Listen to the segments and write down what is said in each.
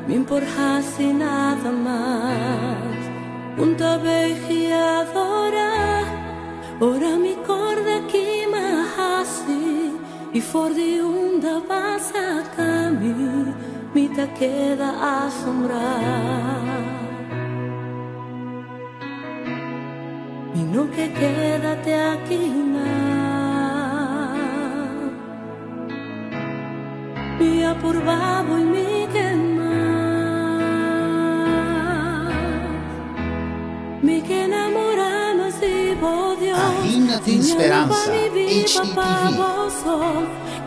Mi'n por hasi nada mas Un ta buig i adorá Ora mi korda ki m'a hasi I for di unda b'a saka mi Mi ta keda asombrá Mi no ke keda te aki nan. Mi a purba bo i mi ke mas. Mi ke namorá mas di bo Dios. Ainda tin Siña mi pa speransa, mi biba pa HTTV. bo so,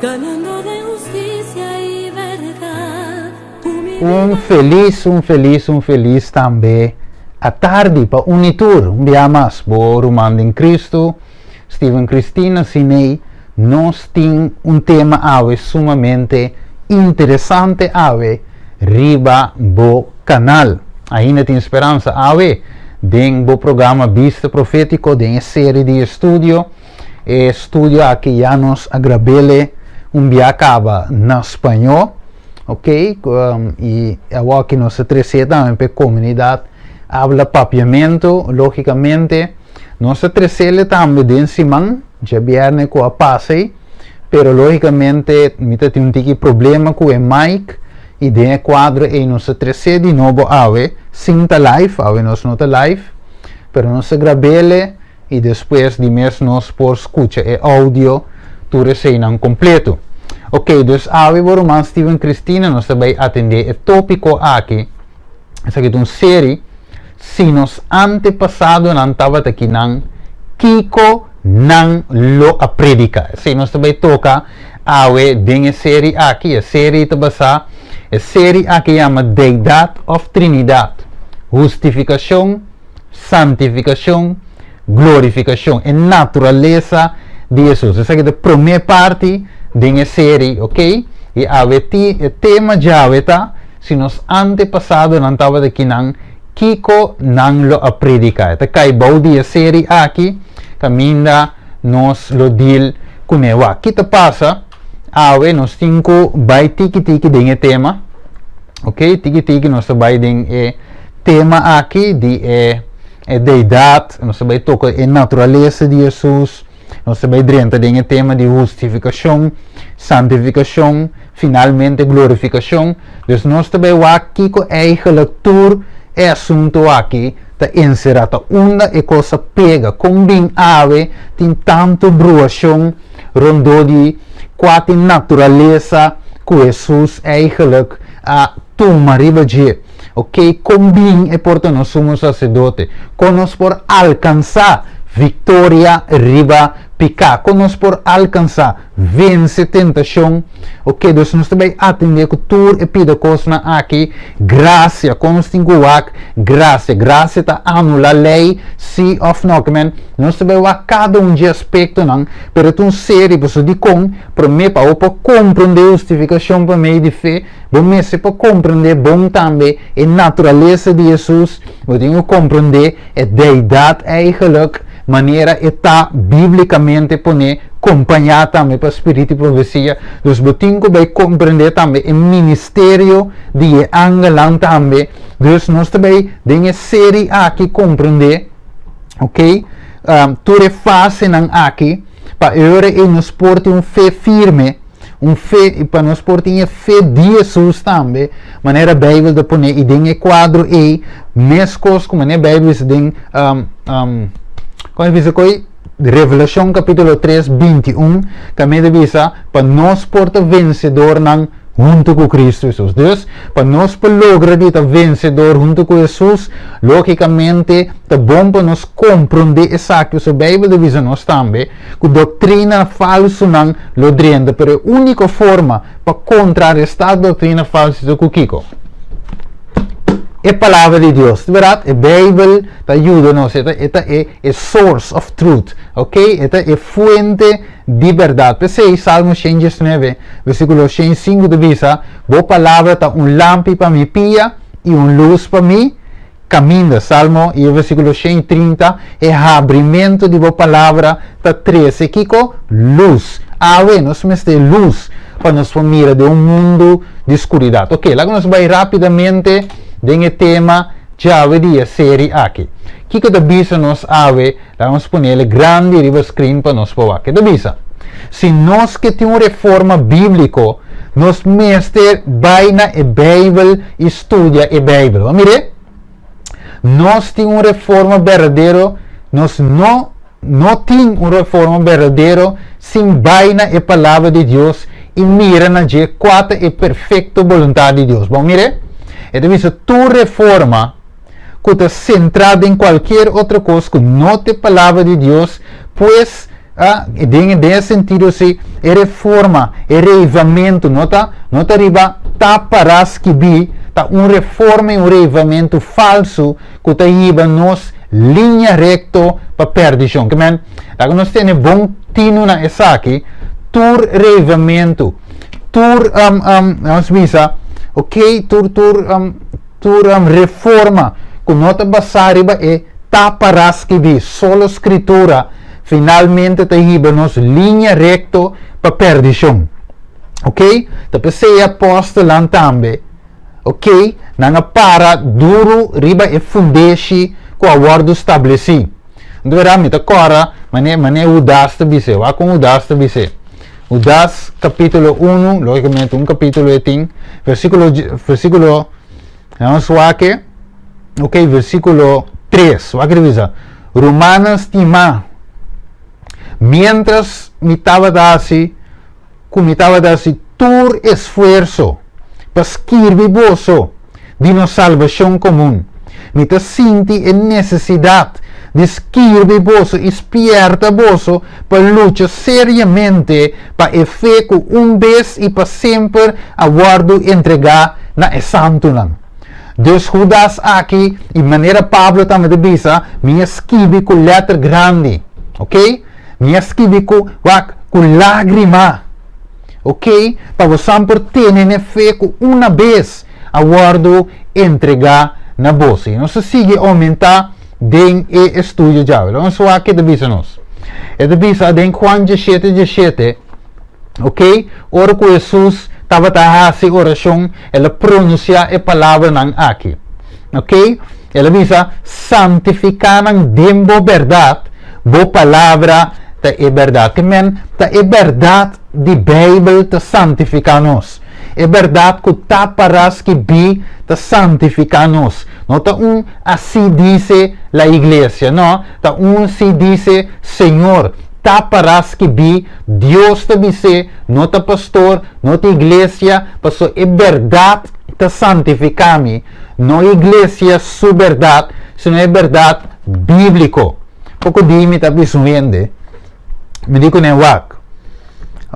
Ganando den hustisia i bèrdat. Ku mi Un biba. felis, un felis, un felis tambe atardi pa un i tur. Un bia mas, bo ruman den Cristo, Steven Cristina Siney, Nos tin un tema awe sumamente interesante awe riba bo kanal. Ainda tin speransa awe den bo programa Bista Profétiko den e seri di estudio. E estudio aki ya nos a grab'ele un bia kaba na spañó, ok, i awoki nos ta tres'é tambe pa e komunidat abla papiamentu, lógikamente. Nos ta tres'ele tambe den siman. Djabierne ku a pasa ei, pero lógikamente mi ta tin un tiki problema ku e mic i den e kuadro ei nos ta tres'é di nobo awe sin ta live, awe nos no ta live, pero nos ta grab'ele i despues di mes nos por skucha e audio tur eseinan kompleto. Ok, dus awe bo ruman Steven Cristina nos ta bai atendé e tópiko aki, esaki ta un seri. Si nos antepasadonan tabata kinan, kiko nan lo a prediká? Esei nos ta bai toka awe den e seri aki. E seri ta basá, e seri aki yama Deidat òf Trinidat, Hustifikashon, Santifikashon, Glorifikashon, e naturalesa di Hesus. Esaki ta e promé parti den e seri, oké? I awe ti, e tema djawe ta, Si nos antepasadonan tabata kinan, kiko nan lo a prediká? E ta kai bou di e seri aki kaminda nos lo deal kuné. Wak, ki ta pasa awe? Nos tin ku bai tiki tiki den e tema. Ok, tiki tiki nos ta bai den e tema aki di e e deidat, nos ta bai toka e naturalesa di Hesus. Nos ta bai drenta den e tema di hustifikashon, santifikashon, finalmente glorifikashon. Dus nos ta bai wak kiko eigenlijk tur e asuntu aki ta enserá, ta unda e kos a pega, kon bin awe tin tantu bruashon rondó di kua tin naturalesa ku Hesus eigenlijk a tuma riba dje. Oke, kon bin e por ta nos sumo saserdote? Kon nos por alkansá viktoria riba piká? Kon nos por alkansá vense tentashon? Oke, dus nos ta bai atendé ku tur e pida kosnan aki. Grasia, kon nos tin ku wak grasia? Grasia ta anulá lei, sí òf no? Ke men, nos ta bai wak kada un dje aspektonan, pero e ta un seri, pasobra dikon? Promé, pa bo por komprondé hustifikashon pa medio di fe, Bo mester por komprendé bon tambe e naturalesa di Hesus, bo tin ku komprendé e deidat eigenlijk, manera e ta bíblikamente poné, kompañá tambe pa spiritu di profesia. Dus bo tin ku bai komprendé tambe e ministerio di e angelnan tambe. Dus nos ta bai den e seri aki komprendé, ok, tur e fasenan aki pa e ora ei nos por tin un fe firme. Un fe, i pa nos por tin e fe di Hesus tambe, manera Beibel ta pone, i den e kuadro ei, meskos ku manera Beibel bisa den, um, um, kon e bisa koi? Revelashon kapítulo 3, 21, kaminda ta bisa, pa nos por ta vensedornan huntu ku Kristu Hesus. Dus, pa nos por logra di ta vensedor huntu ku Hesus, lógikamente ta bon pa nos komprondé esaki, pasobra Beibel ta bisa nos tambe, ku doktrina falsunan lo drenta, pero e úniko forma pa kontrarestá doktrina falsu ta ku kiko? E Palabra di Dios. Di bèrdat, e Beibel ta yuda nos, e ta e ta e e source of truth, ok? E ta e fuente di bèrdat. P'esei, Salmo 119, versíkulo 105 ta bisa, Bo palabra ta un lampi pa mi pia i un lus pa mi Kaminda, Salmo i e versíkulo 130, E habrimentu di bo palabra ta trese kiko? Lus. Awe nos mester lus. pa nos por mira den un mundu di skuridat. Ok, laga nos bai rápidamente den e tema djawe di e seri aki. Kiko ta bisa nos awe? Laga nos pone el grandi riba screen pa nos por wak. E ta bisa, Si nos ke tin un reforma bíbliko, nos mester bai na e Beibel i studia e Beibel. Bo a mir'é? Nos tin un reforma berdadero, nos no no tin un reforma berdadero sin bai na e Palabra di Dios i mira na dje kua ta e perfekto boluntat di Dios. Bo a mir'é? E ta bisa tur reforma ku ta sentrá den kualkier otro kos ku no ta e Palabra di Dios, pues, den den e sentido si e reforma, e reivamentu no ta no ta riba ta pará skibí, ta un reforma i un reivamentu falsu ku ta hiba nos liña rekto pa pèrdishon. Ke men, laga nos tene bon tinu na esaki, tur reivamentu, tur, nos bisa, ok, tur tur Tur reforma ku no ta basá riba e ta pará skibí solo Skritura finalmente ta hiba nos liña rekto pa pèrdishon. Ok? Ta p'esei e apòstelnan tambe, ok, nan a para duru riba e fundeshi ku a wòrdu stablesí. Anto wera mi ta kòrda manera manera Hudas ta bis'é. Wak kon Hudas ta bis'é. Hudas capítulo 1, lógicamente un capítulo e tin, versículo, versículo, vamos wak, ok, versículo 3, wak revisa. Rumannan stimá, mientras mi tabata hasi, ku mi tabata hasi tur esfuerso pa skirbi boso di nos salbashon komun, mi ta sinti e nesesidat di skirbi boso i spièrta boso pa lucha seriamente pa e fe ku un bes i pa semper a wòrdu entregá na e santunan. Dus Hudas aki, i manera Pablo tambe ta bisa, mi a skibi ku lèter grandi, oke? Mi a skibi ku, wak, ku lágrima, oke? Pa bosan por tene n'e fe ku una bes a wòrdu entregá na boso. I nos ta sigui oumentá den e estudio djawe. Lo nos wak ke ta bisa nos. E ta bisa den Juan diesshete diesshete, ok, ora ku Hesus tabata hasi orashon, el a pronunsiá e palabranan aki. Ok, el a bisa, Santifiká nan den bo bèrdat, bo palabra ta e bèrdat. Ke men, ta e bèrdat di Beibel ta santifiká nos. E bèrdat ku ta pará skibí ta santifiká nos. No ta un así dice la iglesia, no, ta un así dice Señor. Ta pará skibí, Dios ta bis'é, no ta pastor, no ta iglesia, pasobra e bèrdat ta santifiká mi, no iglesia su bèrdat, sino e bèrdat bíbliko. Poko di mi ta bisa un hende, mi di kuné, Wak,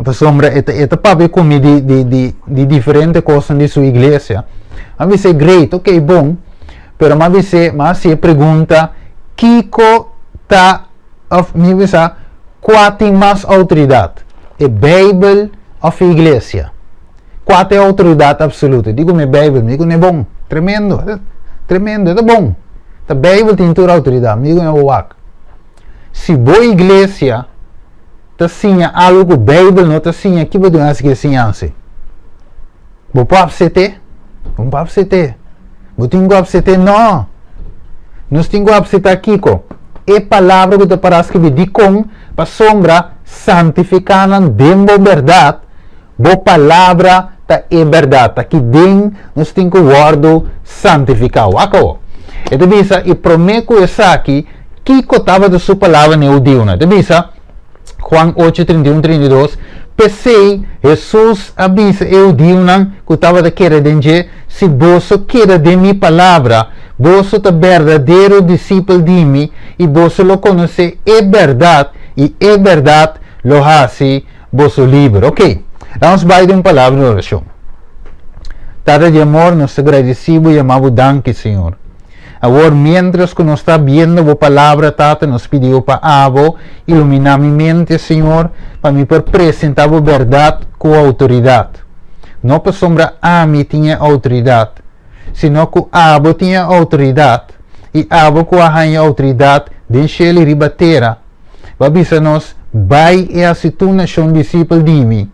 pasobra e ta e ta papia ku mi di di di di diferente kosnan di su iglesia. Mi a bis'é, Great, ok, bon, pero mi a bis'é, mi a hasi e pregunta, Kiko ta, òf mi bisa, kua tin mas outoridat, e Beibel òf e iglesia? Kua ta e outoridat apsoluto? Di ku mi Beibel, mi di ku mi bon, tremendo, tremendo, e ta bon. Ta Beibel tin tur outoridat, mi di ku mi wak. Si bo iglesia ta siña algu ku Beibel no ta siña, ki bo tin hasi ku e siñansa ei? Bo por apsept'é? Bo no por apsept'é. Bo tin ku apsept'é? No! Nos tin ku apseptá kiko? E palabra ku ta pará skibí. Dikon? Pasobra santifiká nan den bo bèrdat, bo palabra ta e bèrdat. Ta ki den nos tin ku wòrdu santifiká. Wak awor. E ta bisa, i promé ku esaki, Kiko tabata su palabra na e hudiunan? E ta bisa, Juan ocho, 31, 32, P'esei, Hesus a bisa e hudiunan ku tabata kere den dje, Si boso keda den mi palabra, boso ta berdadero disipel di mi, i boso lo konosé e bèrdat, i e bèrdat lo hasi boso liber. Oké, laga nos bai den un palabra di orashon. Tata di amor, nos ta gradisí bo i yama bo danki, Señor. Awor, miéntras ku nos ta biendo bo Palabra, Tata, nos pidi bo pa abo iluminá mi mente, Señor, pa mi por presentá bo bèrdat ku outoridat. No pasobra ami tin e outoridat, sino ku abo tin e outoridat, i abo ku a haña outoridat den shelu i riba tera, bo a bisa nos, Bai i hasi tur nashon disipel di mi.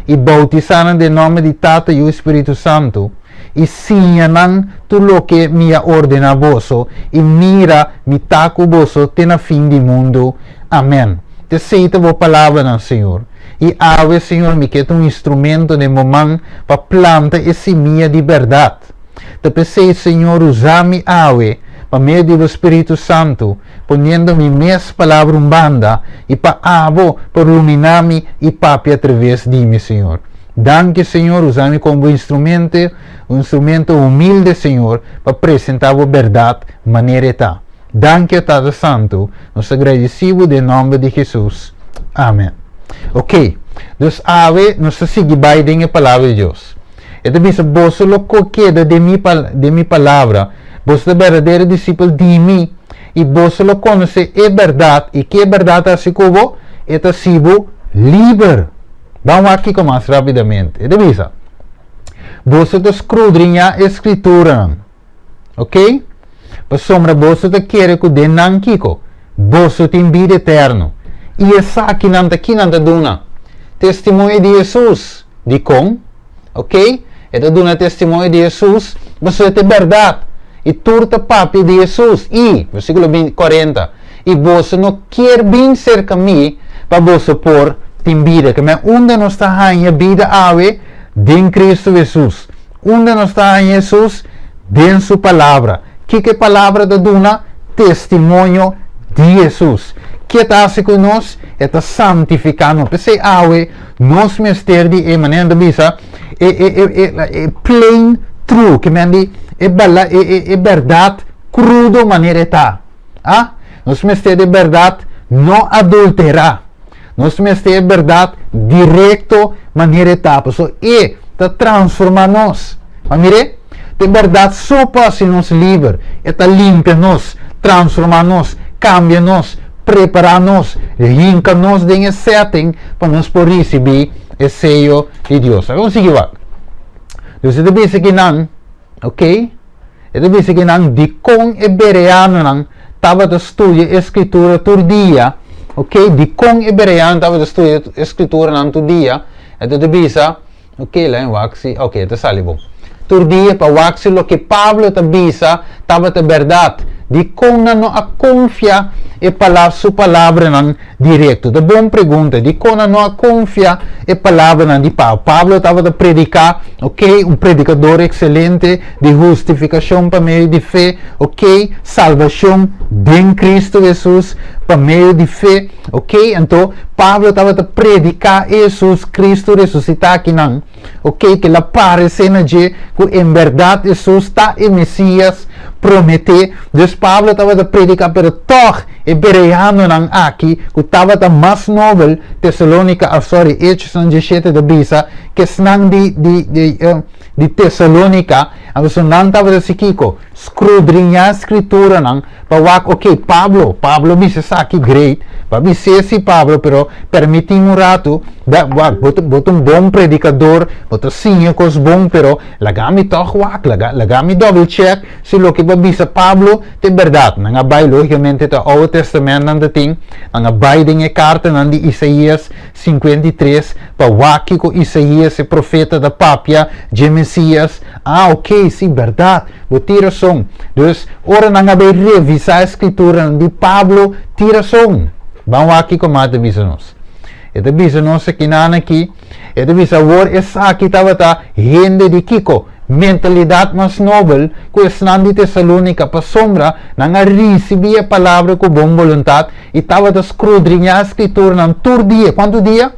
i boutisá nan den nòmber di Tata, Yu i Spiritu Santu, i siña nan tur loke mi a ordená boso, i mira, mi ta ku boso te na fin di mundu. Amèn. T'esei ta bo palabranan, Señor. I awe, Señor, mi ke ta un instrumento den bo man pa planta e simia di bèrdat. Ta p'esei, Señor, usa mi awe pa medio di bo Spiritu Santu, poniendo mi mes palabra un banda, i pa abo por luminá mi i papia atraves di mi, Señor. Danki, Señor, usa mi komo bo instrumente, un instrumento humilde, Señor, pa presentá bo bèrdat manera e ta. Danki, o Tata Santu, nos ta gradisí bo den nòmber di Hesus. Amen. Ok, dus awe nos ta sigui bai den e Palabra di Dios. E ta bisa, Boso lo ko keda den mi den mi palabra, boso ta berdadero disipel di mi, i boso lo konosé e bèrdat, i ke bèrdat ta hasi ku bo? E ta hasi bo liber. Ban wak kiko mas rápidamente. E ta bisa, Boso ta skrudriñá e Skrituranan. Ok? Pasobra boso ta kere ku den nan kiko? Boso tin bida eterno. I esakinan ta kinan ta duna? Testimonio di Hesus. Dikon? Ok? E ta duna testimonio di Hesus pasobra e ta e bèrdat. I tur ta papia di Hesus. I, versíkulo 40, I boso no kier bin serka mi pa boso por tin bida. Ke men unda nos ta haña bida awe? Den Kristu Hesus. Unda nos ta haña Hesus? Den su Palabra. Kiko e Palabra ta duna? Testimonio di Hesus. Ke ta hasi ku nos? E ta santifiká nos. P'esei awe nos mester di e manera nan ta bisa e e e e e plain true, ke men di e bala e e e bèrdat krudo manera e ta. A? Nos mester di e bèrdat no adulterá. Nos mester e bèrdat direkto manera e ta, pasobra e ta transformá nos. Ma mir'é, ta e bèrdat so por hasi nos liber. E ta limpia nos, transformá nos, kambia nos, prepará nos, hinka nos den e setting pa nos por risibí e seyo di Dios. Awor sigui wak. Dus e ta bisa kinan, ok, e ta bisa kinan dikon e bereanonan tabata studia e Skritura tur dia, ok, dikon e bereanonan tabata studia e Skrituranan tur dia, e ta bisa, ok, lain wak si, ok, e ta sali bon. Tur dia pa wak si loke Pablo ta bisa tabata bèrdat, dikon nan no a konfia e palabra, su palabranan Direkto. Ta bon pregunta. Dikon nan no a konfia e palabranan di Pablo? Pablo tabata prediká, ok, un predikador ekselente di hustifikashon pa medio di fe, ok, salbashon den Kristu Hesus pa medio di fe, ok. Anto, Pablo tabata prediká e Hesus Kristu resusitá akinan, ok, ke el a paresé na dje ku en bèrdat Hesus ta e Mesias prometé. Dus Pablo tabata prediká, pero tòg e bereanonan aki ku tabata mas nobel, Tesalónika, ah sorry, Hechosnan 17 ta bisa ku esnan di di di di Tesalónika, anto nan tabata hasi kiko? Skrudriñá Skrituranan pa wak, ok, Pablo, Pablo bisa esaki, great, bo a bis'é si Pablo, pero permití mi un ratu, da, wak, bo ta, bo ta un bon predikador, bo ta siña kos bon, pero laga mi tòg wak, laga, laga mi double check si loke bo a bisa Pablo ta e bèrdat. Nan a bai, lógikamente ta Oude Tèstamènt nan ta tin, nan a bai den e kartanan di Isaías 53 pa wak kiko Isaías e profeta ta papia dje Mesías. Ah, ok, si, bèrdat. Bo tin rason. Dus, ora nan a bay revisá e Skrituranan di Pablo tin rason. Ban wak kiko mas ta bisa nos. E ta bisa nos akinan aki, e ta bisa awor esaki tabata hende di kiko? Mentalidat mas nobel ku esnan di Tesalónika pasobra nan a risibí e palabra ku bon boluntat i tabata skrudriñá e Skrituranan tur dia. Kuantu dia?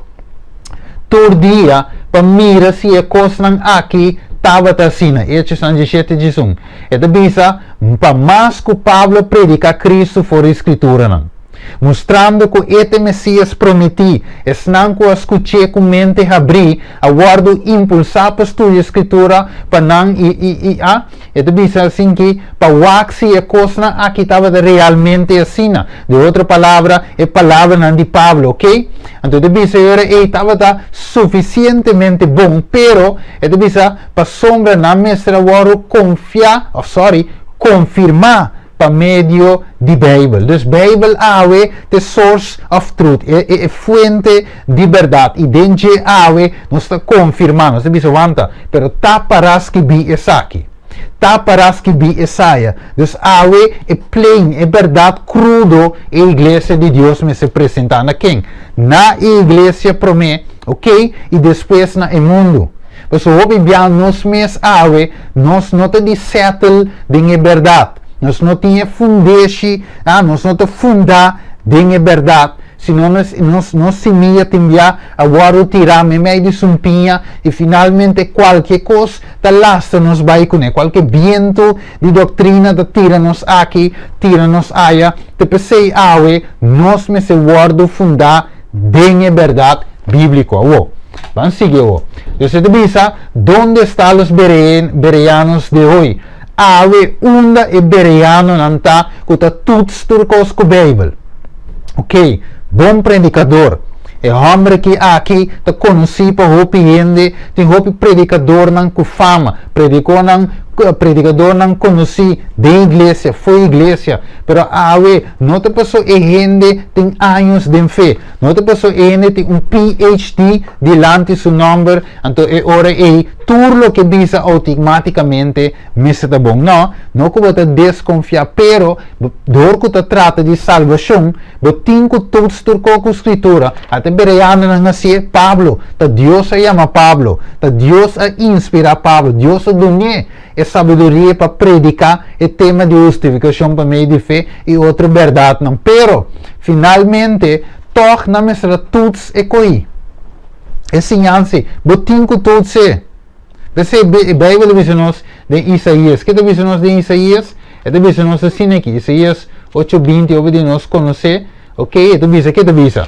Tur dia pa mira si e kosnan aki tabata asina. Hechosnan 17 11. E ta bisa, Pa mas ku Pablo prediká Kristu for di Skrituranan, mustrando ku e ta e Mesias promití, esnan ku a skuch'é ku mente habrí a wòrdu impulsá pa studia Skritura pa nan i i i a E ta bisa asin ki pa wak si e kosnan aki tabata realmente asina. Di otro palabra, e palabranan di Pablo, ok? Anto e ta bisa e ora ei tabata sufisientemente bon, pero e ta bisa pasobra nan mester a wòrdu konfiá, òf sòri, konfirmá. Pa medio di Beibel. Dus Beibel awe ta source of truth, e fuente di bèrdat. I den dje awe nos ta konfirmá, nos ta bisa wanta, pero ta pará skibí esaki. Ta pará skibí esaya. Dus awe e plain, e bèrdat krudo e iglesia di Dios mester presentá. Na ken? Na e iglesia promé, ok, i despues na e mundu. Pasobra hopi bia nos mes awe nos no ta di settle den e bèrdat. Nos no tin e fundeshi, ah, nos no ta fundá den e bèrdat, sino nos, nos, nos simia tin bia a wòrdu tirá meimei di sumpiña i finalmente kualke kos ta lastra nos bai kuné. Kualke bientu di doktrina ta tira nos aki, tira nos aya. Te p'esei awe nos mester wòrdu fundá den e bèrdat bíbliko. Awor, ban sigui awor. Dios ta bisa, Donde sta los bereanos de hoy? Awe, unda e bereanonan ta ku ta tuts tur kos ku Beibel? Ok, bon predikador. E hòmber ki aki ta konosí pa hopi hende, tin hopi predikadornan ku fama, predikonan, predikadornan konosí den iglesia, fo'i iglesia. Pero awe no ta paso e hende tin años den fe, no ta paso e hende tin un PhD dilanti su nòmber, anto e ora ei tur loke bisa outikmátikamente mester ta bon. No, no ku bo ta deskonfiá, pero dor ku ta trata di salbashon, bo tin ku toets tur kos ku Skritura. Ata e bereanonan hasié, Pablo, ta Dios a yama Pablo, ta Dios a inspirá Pablo, Dios a dun'é e sabiduria pa prediká e tema di hustifikashon pa medio di fe i otro bèrdatnan. Pero, finalmente, tòg nan mester a toets e koí. E siñansa, bo tin ku toets e. P'esei e Beibel ta bisa nos den Isaías. Ke ta bisa nos den Isaías? E ta bisa nos asina aki, Isaías ocho binti, hopi di nos konosé. Ok, e ta bisa, ke ta bisa?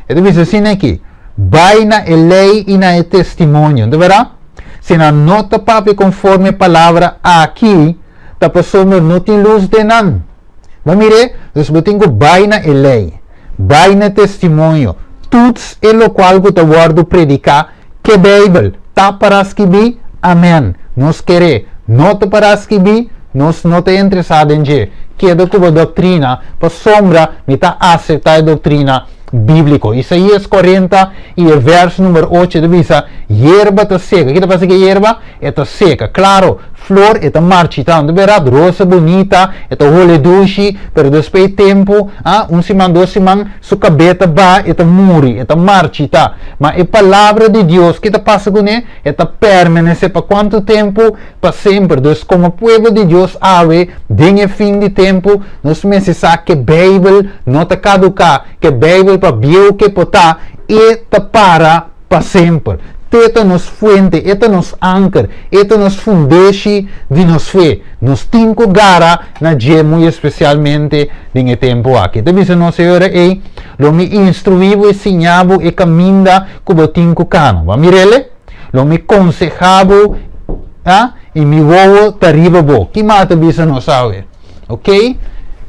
E ta bisa asina aki, Bai na e lei i na e testimonio. Ta bèrdat? Si nan no ta papia konforme e palabra aki, ta pasobra no tin lus den nan. Bo mir'é? Dus bo tin ku bai na e lei, bai na e testimonio, tuts e lokual ku ta wòrdu prediká ke Beibel. Ta pará skibí? Amèn. Nos ker'é. No ta pará skibí? Nos no ta interesá den dje. Keda ku bo doktrina, pasobra mi ta aseptá e doktrina bíbliko. Isaías 40 i e vèrs number 8 ta bisa, Yerba ta seka. Ki ta pasa ku e yerba? E ta seka. Klaro, flor e ta marchitá, no ta bèrdat? Rosa bunita, e ta hole dushi, pero despues di tempu, ah, un siman, dos siman, su kabé ta baha, e ta muri, e ta marchitá. Ma e Palabra di Dios, ki ta pasa kuné? E ta permanesé pa kuantu tempu? Pa semper. Dus, komo pueblo di Dios awe, den e fin di tempu, nos mester sa ke Beibel no ta kaduká, ke Beibel pa bieu ke por ta, e ta para pa semper. Te ta nos fuente, e ta nos anker, e ta nos fundeshi di nos fe. Nos tin ku gara na dje muy espesialmente den e tempu aki. Ta bisa nos e ora ei, Lo mi instruí bo i siña bo e kaminda ku bo tin ku kana. Bo a mir'el? Lo mi konsehá bo, a, i mi wowo ta riba bo. Ki mas ta bisa nos awe? Ok,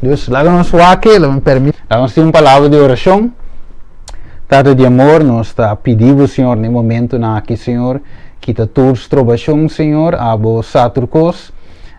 Dus laga nos wak, lo mi permiti. Laga nos tin un palabra di orashon. Tata di amor, nos ta pidi bo, Señor, na e momentunan aki, Señor, kita tur strobashon, Señor, abo sa tur kos,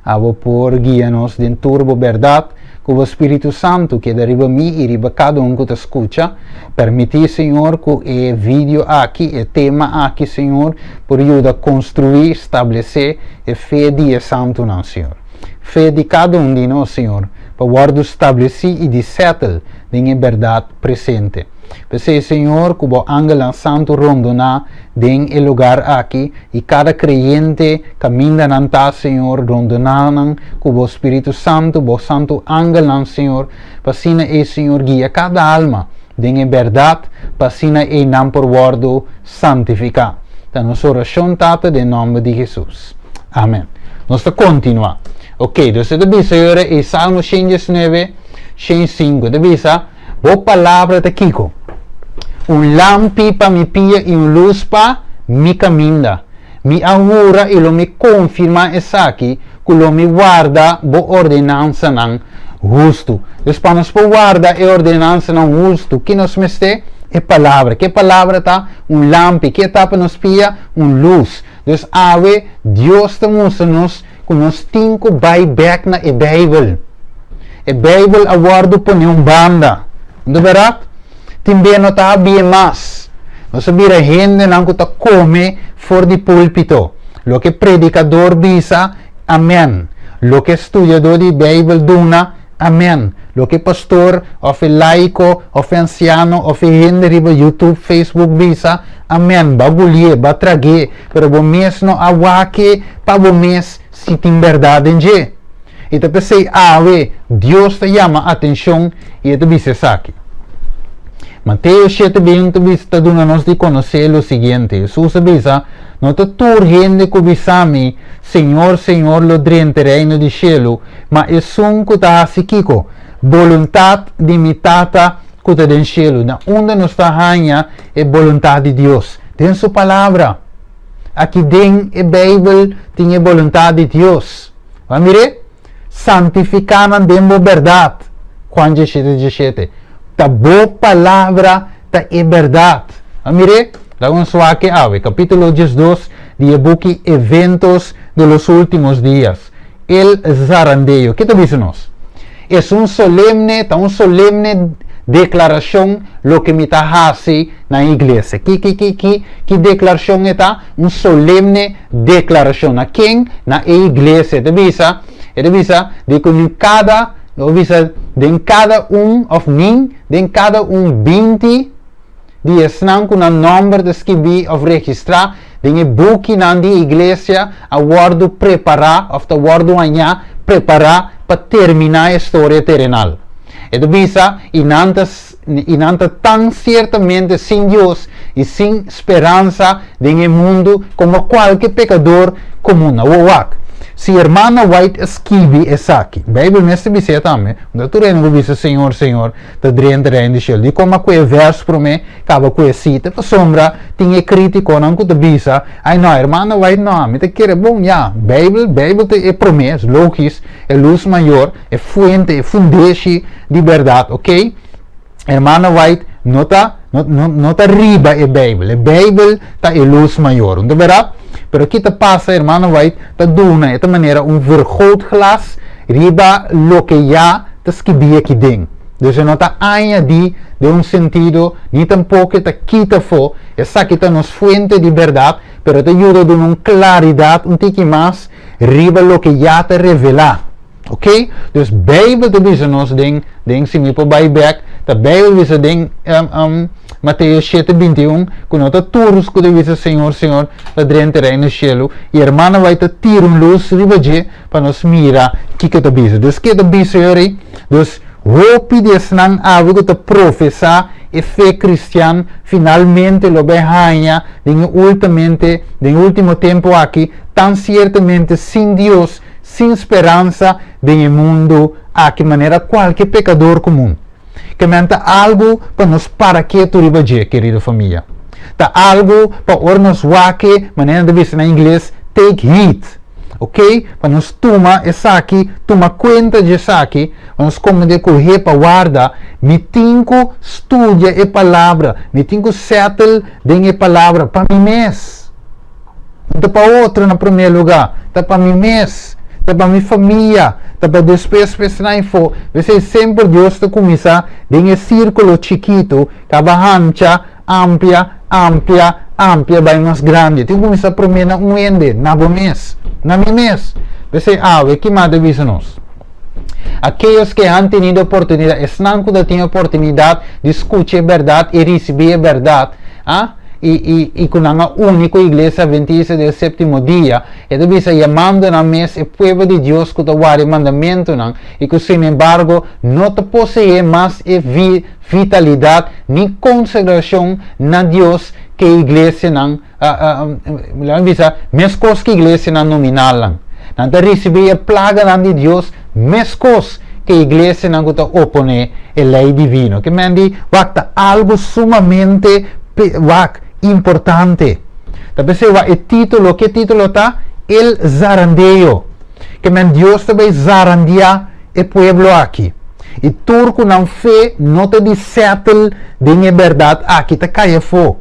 abo por guia nos den tur bo bèrdat, ku bo Spiritu Santu keda riba mi i riba kada un ku ta skucha. Permití, Señor, ku e video aki, e tema aki, Señor, por yuda konstruí, stablesé e fe di e santunan, Señor. Fe di kada un di nos, Señor, pa wòrdu stablesí i di sètel den e bèrdat presente. P'esei, Señor, ku Bo angelnan santu rondoná den e lugar aki, i kada kreyente kaminda nan ta, Señor, rondoná nan ku Bo Spiritu Santu, Bo santu angelnan, Señor, pa asina ei, Señor, guia kada alma den e bèrdat, pa asina ei nan por wòrdu santifiká. Ta nos orashon, Tata, den nòmber di Hesus. Amen. Nos ta kontinuá. Ok, dus e ta bisa yora e Salmo 119, 105. E ta bisa, Bo palabra ta kiko? Un lampi pa mi pia i un lus pa mi kaminda. Mi a hura i lo mi konfirmá esaki, ku lo mi warda bo ordenansanan hustu. Dus pa nos por warda e ordenansanan hustu, ki nos mester? E palabra. Ke palabra ta? Un lampi. Ke ta pa nos pia? Un lus. Dus awe Dios ta mustra nos ku nos tin ku bai bèk na e Beibel. E Beibel a wòrdu pone un banda. No ta bèrdat? Tin bia no ta habia mas. Nos a bira hendenan ku ta kome for di púlpito. Loke predikador bisa, amèn. Loke studiadó di Beibel duna, amèn. Loke pastor òf e laiko òf e ansiano òf e hende riba YouTube, Facebook bisa, amèn. Bo a gulié, bo a trag'é, pero bo mes no a wak-e pa bo mes si tin bèrdat den dje. I ta p'esei awe Dios ta yama atenshon i e ta bisa esaki. Mateo shete bin ta bisa ta duna nos di konosé lo siguiente, Hesus a bisa, No ta tur hende ku bisa mi, Señor, Señor lo drenta e reino di shelu, ma esun ku ta hasi kiko? Boluntat di mi Tata ku ta den shelu. Na unda nos ta haña e boluntat di Dios? Den su Palabra. Aki den e Beibel tin e boluntat di Dios. Bo a mir'é? Santifiká nan den bo bèrdat, Juan diesshete diesshete. Ta bo palabra ta e bèrdat. Bo a mir'é? Laga nos wak e awe, kapítulo 12 di e buki Eventos de los Últimos Días, El Zarandeo. Ke ta bisa nos? Es un solemne, ta un solemne deklarashon loke mi ta hasi na e iglesia. Ki, ki, ki, ki, ki deklarashon e ta? Un solemne deklarashon. Na ken? Na e iglesia. E ta bisa, e ta bisa di ku ni kada, lo bisa den kada un òf nin den kada un 20 di esnan ku nan nòmber ta skibí òf registrá den e bukinan di iglesia a wòrdu prepará òf ta wòrdu hañá prepará pa terminá e storia terenal. E ta bisa, I nan ta i nan ta tan siertamente sin Dios i sin speransa den e mundu komo kualke pekador komun. Awor wak, si Hermana White a skibi esaki, Beibel mes ta bis'é tambe, no ta tur hende ku bisa Señor, Señor ta drenta Reino di Shelu. Dikon a kue vèrs promé kaba ku e sita? Pasobra tin e krítikonan ku ta bisa, Ai no, Hermana White no, mi ta kere bon, ya, Beibel, Beibel ta e promé, es logis, e lus mayor, e fuente, e fundeshi di bèrdat, ok? Hermana White no ta, no, no, no ta riba e Beibel. E Beibel ta e lus mayor, un ta bèrdat? Pero ki ta pasa, Hermana White ta duna e ta manera un vergrootglas riba loke ya ta skibí aki den. Dus e no ta añadí den un sentido, ni tampoko e ta kita afó. Esaki ta nos fuente di bèrdat, pero e ta yuda duna un klaridat un tiki mas riba loke ya ta revelá. Ok? Dus Bijbel ta bisa nos den, den si mi por bai bek, ta Bijbel bisa den um, um, Mateo 7:21, ku no ta tur ku ta bisa Señor, Señor, ta drenta reino shelu, i hermana bai ta tira un lus riba dje pa nos mira kiko ta bisa. Dus ke ta bisa yori? Dus hopi di esnan awe ku ta profesá e fe kristian finalmente lo bai haña den e ultamente, den e último tempu aki, tan siertamente sin Dios, sin speransa den e mundu aki manera kualke pekador komun. Ke men ta algu pa nos para ketu riba dje, kerido famia. Ta algu pa ora nos wak e, manera nan ta bisa na ingles, take heed. Ok? Pa nos tuma esaki, tuma kuenta dje esaki, pa nos komprende ku he pa warda, mi tin ku studia e palabra, mi tin ku settle den e palabra pa mi mes. No ta pa otro na promé lugá, ta pa mi mes, ta pa mi famia, ta pa despues pa esnan afó. P'esei semper Dios ta kuminsá den e sírkulo chikitu, kaba hancha, amplia, amplia, amplia bai mas grandi. Tin ku kuminsá promé na un hende, na bo mes, na mi mes. P'esei awe, ki mas ta bisa nos? Aquellos que han tenido oportunidad, esnan ku ta tin oportunidat di skucha e bèrdat i risibí e bèrdat, a i i i ku nan a uni ku Iglesia Adventista del Séptimo Dia, e ta bisa yamando nan mes e pueblo di Dios ku ta warda e mandamentunan i ku sinembargo no ta poseé mas e vi vitalidat ni konsagrashon na Dios ke e iglesianan laga mi bisa meskos ke iglesianan nominalnan. Nan ta risibí e plaganan di Dios meskos ke iglesianan ku ta oponé e lei divino. Ke men di, wak, ta algu sumamente wak, importante. Ta p'esei wak e título, ke título ta? El zarandeo. Ke men Dios ta bai zarandiá e pueblo aki. I tur ku nan fe no ta di sètel den e bèrdat aki ta kai afó.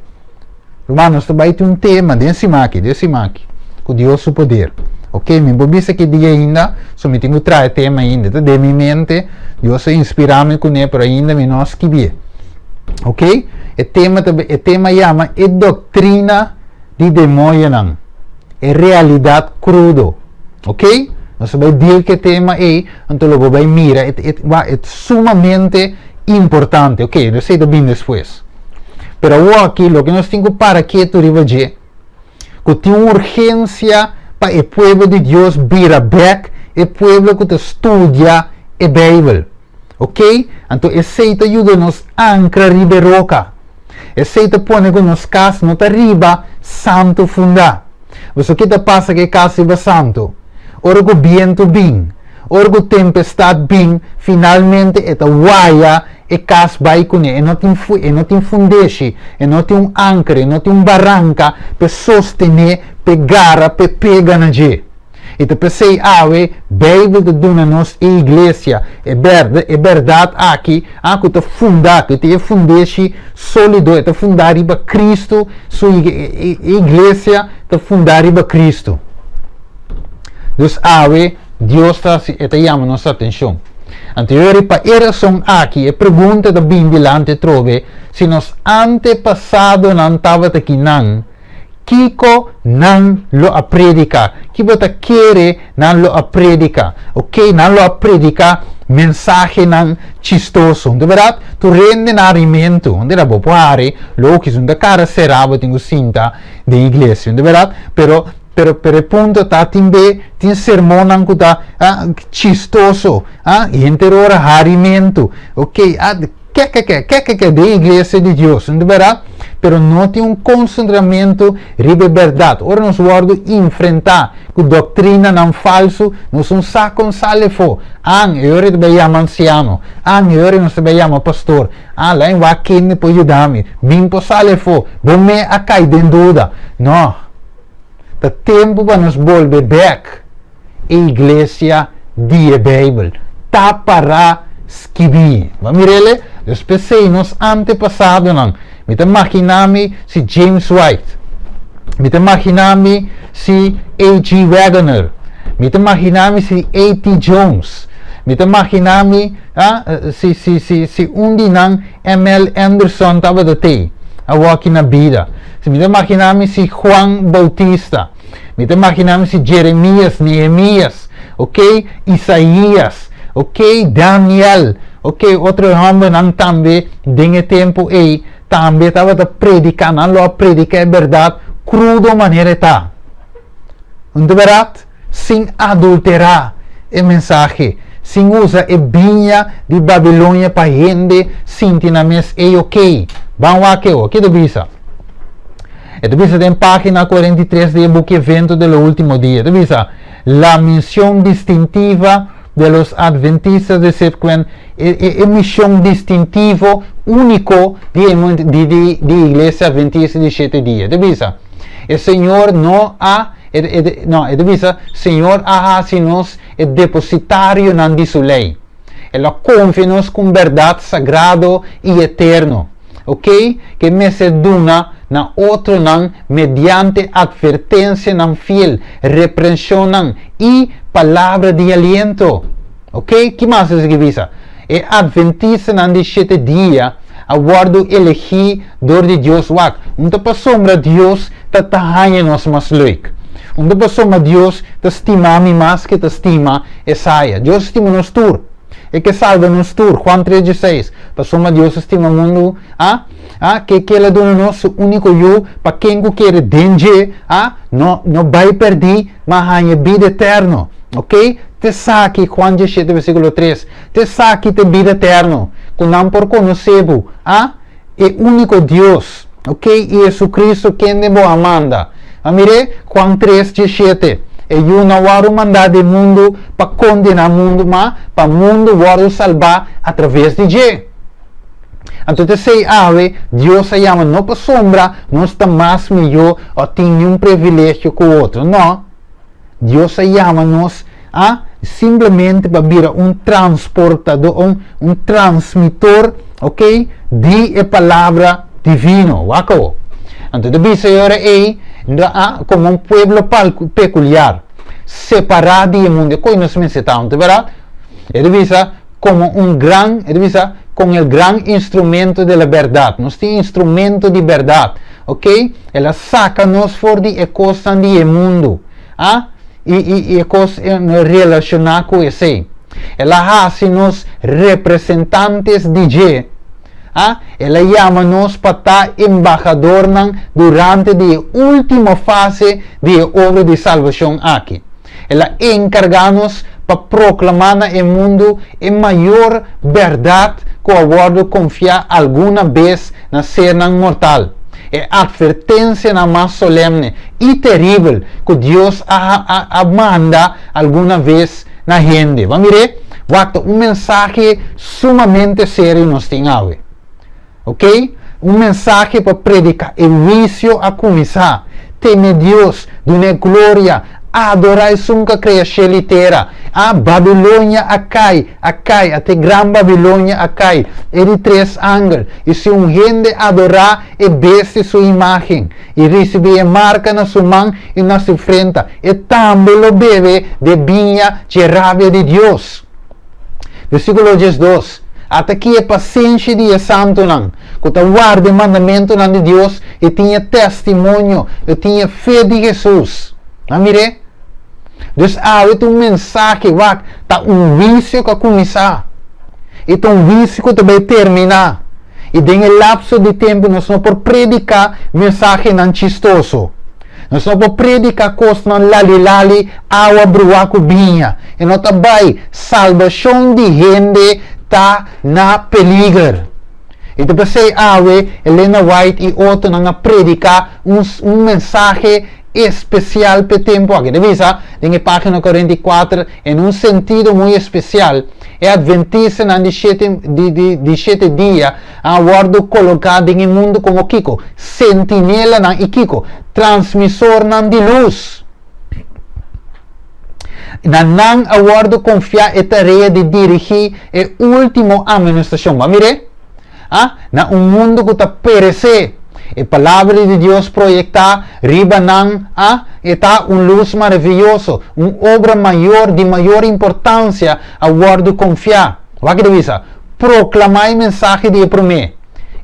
Ruman, nos ta bai tin un tema den siman aki, den siman aki, ku Dios su poder. Ok, mi no por bisa ki dia ainda, so mi tin ku traha e tema ainda. Ta den mi mente, Dios a inspirá mi kuné, pero ainda mi no a skibié. Ok, e tema ta, e tema yama E Doktrina di Demoñonan, E Realidat Krudo. Ok, nos ta bai deal ku e tema ei, anto lo bo bai mira, e, e, e sumamente importante. Ok, esei ta bin despues. Pero awoki, loke nos tin ku para ketu riba dje, ku tin un urgensia pa e pueblo di Dios bira bèk e pueblo ku ta studia e Beibel. Ok? Anto esei ta yuda nos ankra riba e roka. Esei ta pone ku nos kas no ta riba santu fundá. Pasobra ke ta pasa ku e kas riba santu? Ora ku bientu bin, ora ku tempestat bin, finalmente e ta waya e kas bai kuné. E no tin e no tin fundeshi, e no tin un anker, e no tin un baranka p'e sostené, p'e gara, p'e pega na dje. I ta p'esei awe Beibel ta duna nos e iglesia e bèrde, e bèrdat aki, a ku ta fundá, ku tin e fundeshi sólido, e ta fundá riba Kristu, su e iglesia ta fundá riba Kristu. Dus awe Dios ta hasi, e ta yama nos atenshon. Anto yori pa e rason aki e pregunta ta bin dilanti atrobe, si nos antepasadonan tabata kinan, kiko nan lo a prediká? Ki bo ta kere nan lo a prediká? Oké, nan lo a prediká mensahenan chistoso. Di bèrdat, tur hende na harimentu, unda bo por hari, lokis, unda kara será bo tin ku sinta den iglesia. Di bèrdat, pero Pero pero e punto ta tin be tin sermonnan ku ta ah, chistoso, ah, henter ora harimentu. Ok, ah, ke ke ke, ke ke ke den iglesia di Dios, no ta berdad? Pero no tin un konsentramentu riba e bèrdat. Ora nos wòrdu enfrentá ku doktrinanan falsu, nos no sa kon sali afó. An, e ora e ta bai yama ansiano. An, e ora nos ta bai yama pastor. Ah, la'i wak kende por yuda mi. Min por sali afó. Bo me a kai den duda. No. Ta tempu pa nos bolbe bèk e iglesia di e Beibel. Ta pará skibí. Bo a mir'el? Dus p'esei nos antepasadonan, mi ta maginá mi si James White, mi ta maginá mi si AG. Waggoner, mi ta maginá mi si AT. Jones, mi ta maginá mi si si si si un di nan ML. Anderson tabata t'ei awoki na bida. Si mi ta imaginá mi si Juan Bautista, mi ta imaginá mi si Jeremías, Nehemías, ok, Isaías, ok, Daniel, ok, otro hòmbernan tambe den e tempu ei tambe tabata prediká, nan lo a prediká e bèrdat krudo manera e ta. No ta bèrdat? Sin adulterá e mensahe, sin usa e biña di Babilonia pa hende sinti nan mes ei okey. Ban wak e Ke ta bisa? E ta bisa den página 43 di e buki Evento de lo Último Dia. E ta bisa, La misión distintiva de los adventistas de Sirkwen, e, e, e mishon distintivo, úniko di e, di, di, di Iglesia Adventista di Shete Dia. E ta bisa, E Señor no a E, e, no, e ta bisa, Señor a hasi nos e depositarionan di su lei. El a konfia nos ku un bèrdat sagrado i eterno, ok, ku e mester duna na otronan mediante atvertensianan fiel, reprenshonnan i palabra di aliento. Ok, ki mas esaki bisa? E Adventistanan di Shete Dia a wòrdu elegí dor di Dios. Wak, un ta pasobra Dios ta ta haña nos mas leuk. Un ta pasobra Dios ta stima mi mas ke ta stima esaya. Dios stima nos tur. E ke salba nos tur. Juan tres dieseis, Pasobra Dios a stima mundu, a, a, ke ke El a duna nos su úniko Yu, pa ken ku kere den dje, a, no, no bai pèrdí, ma haña bida eterno. Ok? T'esaki, Juan diesshete versíkulo tres, T'esaki t'e bida eterno, ku nan por konosé bo, a, e úniko Dios, ok, i Jesucristo kende bo a manda. A mir'é, Juan tres, diesshete, E Yu no wòrdu mandá den mundu pa kondená mundu, ma pa mundu wòrdu salbá atraves di dje. Anto t'esei awe Dios a yama no pasobra nos ta mas mihó o tin niun privilegio ku otro, no. Dios a yama nos a simplemente pa bira un transportador, un, un transmitor, ok, di e palabra divino. Wak awo. Anto ta bisa e ora ei, a, komo un pueblo pekuliar. Separá di e mundu. E kos nos mester ta, no ta bèrdat? E ta bisa komo un gran, e ta bisa kon el gran instrumento de la bèrdat. Nos tin instrumento di bèrdat, ok? El a saka nos for di e kosnan di e mundu, a i i i e kos relashoná ku esei. El a hasi nos representantes di dje. A El a yama nos pa ta embahadornan durante di e último fase di e obra di salbashon aki. El a enkargá nos pa proklamá na e mundu e mayor bèrdat ku a wòrdu konfiá alguna bes na sernan mortal, e atvertensianan mas solemne i teribel ku Dios a a manda alguna bes na hende. Bo a mir'é? Wak, ta un mensahe sumamente serio nos tin awe. Ok? Un mensahe pa prediká. E huisio a kuminsá. Teme Dios, dun'é gloria, adorá esun ku a krea shelu i tera. A Babilonia a kai, a kai, ata e gran Babilonia a kai, e di tres angel. I si un hende adorá e bestia su imágen, i risibí e marka na su man i na su frenta, e tambe lo bebe de biña dje rabia di Dios. Versíkulo 12, Ata ki e pasenshi di e santunan, ku ta warda e mandamentunan di Dios i tin e testimonio i tin e fe di Hesus. Nan mir'é? Dus awe ta un mensahe, wak, ta un huisio ku a kuminsá i ta un huisio ku ta bai terminá. I den e lapso di tempu nos no por prediká mensahenan chistoso. Nos no por prediká kosnan lalilali, awa bruá ku biña. E no ta bai. Salbashon di hende ta na peliger. I ta p'esei awe Elena White i otronan a prediká un un mensahe espesial p'e tempu aki. Ta bisa den e página 44, En un sentido muy espesial, e adventistanan di shete di di di shete dia a wòrdu koloká den e mundu komo kiko? Sentinelanan i kiko? Transmisornan di lus. Na nan a wòrdu konfiá e tarea di dirigí e último amonestashon. Bo a mir'é? A Na un mundu ku ta peresé, e Palabra di Dios proyektá riba nan a e ta un lus maravioso, un obra mayor di mayor importansia a wòrdu konfiá. Wak ta bisa, Proklamá e mensahe di e promé,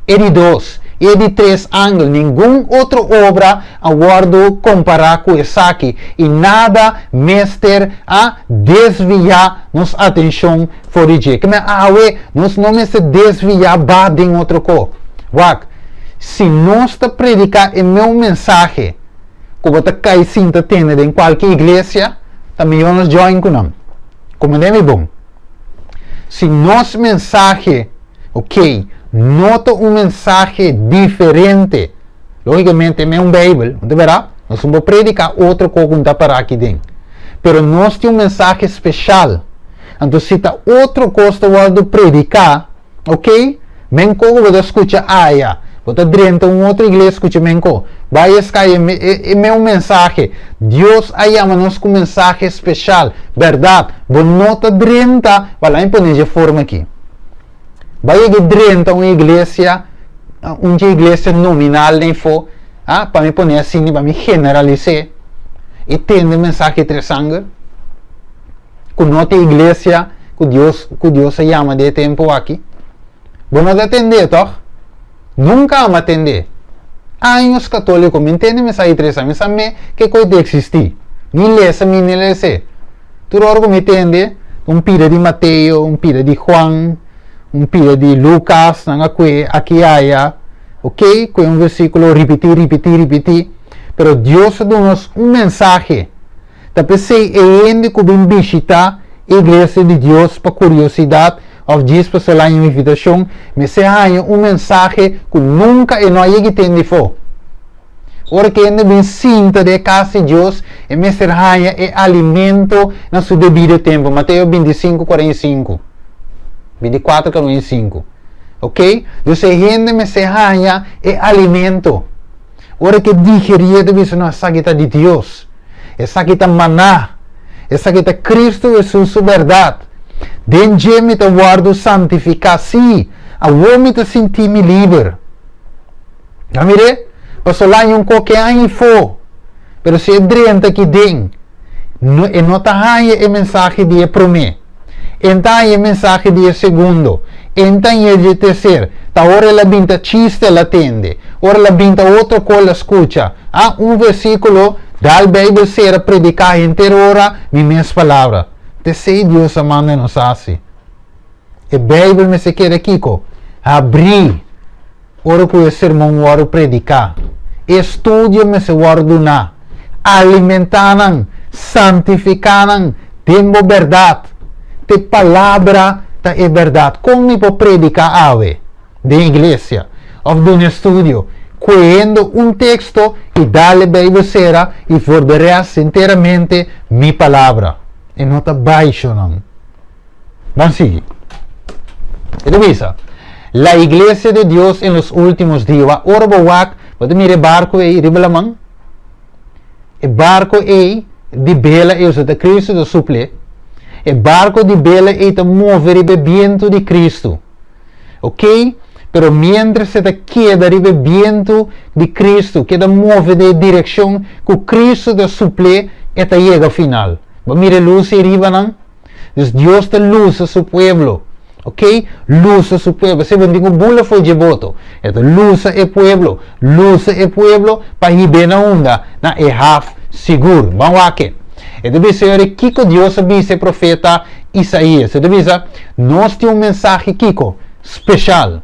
e di dos, i e di tres angel. Ningun otro obra a wòrdu kompará ku esaki, i nada mester a desviá nos atenshon For di dje. Keme awe nos no mester desviá ba den otro ko. Wak, si nos ta prediká e meu mensahe ku bo ta kai sinta tende den kualke iglesia, ta mihó nos join ku nan. Komprendé mi bon. Si nos mensahe, ok, no ta un mensahe diferente, lógikamente e un Beibel, no ta bèrdat? Nos no por prediká otro ko ku no ta pará aki den. Pero nos tin un mensahe speshal. Anto si ta otro kos ta wòrdu prediká, ok, men ko ku bo ta skucha aya, bo ta drenta un otro iglesia skucha men ko. Bai eska e e men un mensahe. Dios a yama nos ku mensahe speshal. Bèrdat, bo no ta drenta, wèl a mi pone dje forma aki. Bai yega drenta un iglesia, un dje iglesia nominal den fo, ah, pa mi pone asina, pa mi generalis'é, i tende mensahe tres sanger. Ku no ta e iglesia ku Dios ku Dios a yama den e tempu aki. Bo no ta tend'é, tòg? Nunka amo a tend'é. Años katóliko, mi ntende mensahe tres a, mi sa me ke kos ta eksistí. Ni lesa mi ni les'é. Tur ora ku mi tende un pida di Mateo, un pida di Juan, un pida di Lukas, nan a kue aki aya, ok, kue un versíkulo ripití, ripití, ripití. Pero Dios a duna nos un mensahe. Ta p'esei e hende ku bin bishitá e iglesia di Dios pa kuriosidat òf djis pa solá un invitashon mester haña un mensahe ku nunka e no a yega tende afó. Ora ku e hende bin sinta den e kas di Dios, e mester haña e alimento na su debido tempu, Mateo 25, 45, 24, 45. Oke? Dus e hende mester haña e alimento. Ora ku e digerié ta bisa, No, esaki ta di Dios. Esaki ta maná. Esaki ta Kristu Hesus su bèrdat. Den dje mi ta wòrdu santifiká. Sí, awor mi ta sinti mi liber. A mir'é? Pasobra laña un koke aña i fo. Pero si e drenta aki den, No, e no ta haña e mensahe di e promé. E n' ta haña e mensahe di e segundo. E n' ta haña di e terser. Ta ora el a bin ta chiste el a tende. Ora el a bin ta otro kos el a skucha. Ah, un versíkulo, dal Beibel sera, prediká henter ora mi mes palabra. T'esei Dios a manda nos hasi. E Beibel mester keda kiko? Habrí ora ku e sermon wòrdu prediká. E studio mester wòrdu duná. Alimentá nan, santifiká nan den bo bèrdat. T'e Palabra ta e bèrdat. Kon mi por prediká awe den iglesia òf duna e studio kuehendo un teksto i dal e Beibel sera i for de rèst enteramente mi palabra? E no ta bai, shonnan. Ban sigui. E ta bisa, La iglesia de Dios en los últimos días. Ora bo wak, bo ta mira e barco ei riba laman. E barco ei di bela ei, osea ta Cristo ta suple. E barco di bela ei ta move riba e bientu di Cristo. Ok? Pero mientras e ta keda riba e bientu di Cristo, keda move den e direccion cu Cristo ta suple, e ta yega final. Bo mira e luz ei riba nan? Dus Dios ta lusa su pueblo. Ok? Lusa su pueblo. Esei bo no tin ku bula fo'i dje boto. E ta lusa e pueblo. Lusa e pueblo pa hib'é na unda? Na e haf sigur. Ban wak e. E ta bisa yori kiko Dios a bisa e profeta Isaías. E ta bisa, Nos tin un mensahe kiko? Speshal.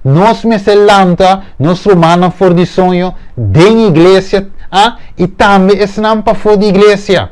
Nos mester lanta nos rumannan for di soño den iglesia, a, i tambe esnan pafó di iglesia.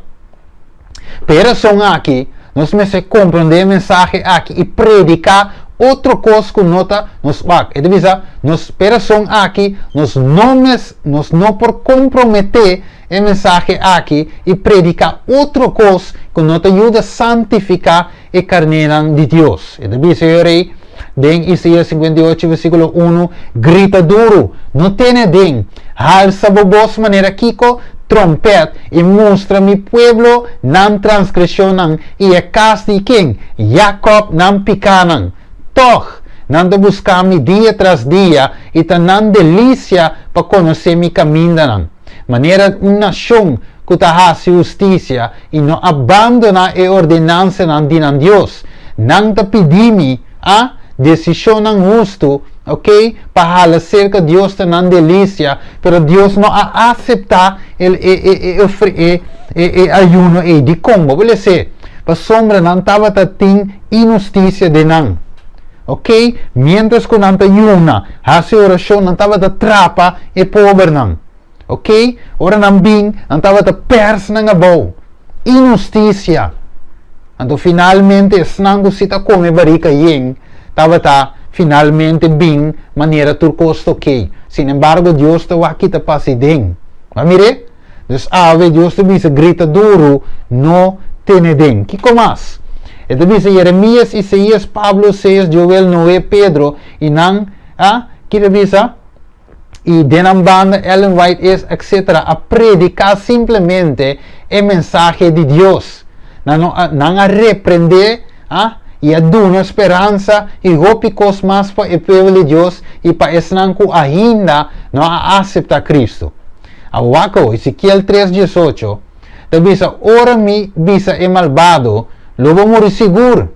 Pa e rason aki, nos mester komprondé e mensahe aki i prediká otro kos ku no ta nos wak. E ta bisa, nos, pa e rason aki, nos no mes, nos no por komprometé e mensahe aki i prediká otro kos ku no ta yuda santifiká e karnénan di Dios. E ta bisa e rei den Isaías 58 versíkulo 1, Grita duru, no tene aden, halsa bo bos manera kiko? Trompèt, i mustra mi pueblo nan transgreshonnan i e kas di ken? Jakòb nan pikánan. Tòg, nan ta buska mi dia tras dia i ta nan delisia pa konosé mi kamindanan. Manera un nashon ku ta hasi hustisia i no a bandoná e ordenansanan di nan Dios. Nan ta pidi mi, a, desishonnan hustu, oke, pa hala serka Dios ta nan delisia, pero Dios no a aseptá e, e, e, e, e, e, e ayuno ei. Dikon? Bo por les'é. Pasobra nan tabata tin inhustisia den nan. Oke, miéntras ku nan ta yuna, hasi orashon, nan tabata trapa e pobernan. Ok, ora nan bin, nan tabata pers nan abou. Inhustisia. Anto finalmente esnan ku si ta kome barika yen tabata finalmente bin manera tur kos ta ok. Sin embargo Dios ta wak kita pasa den. Bo a mir'é? Dus awe Dios ta bisa grita duru, no tene den. Kiko mas? E ta bisa Jeremias, Isaías, Pablo, Oseas, Joel, Noe, Pedro i nan a, ki ta bisa? i den nan banda Ellen White is etc. A prediká simplemente e mensahe di Dios. Nan no a, nan a reprendé a, i a duna speransa i hopi kos mas pa e pueblo di Dios i pa esnan ku ainda no a aseptá Kristu. A wak awo, Ezekiel tres diesocho ta bisa, Ora mi bisa e malbado, Lo bo muri sigur,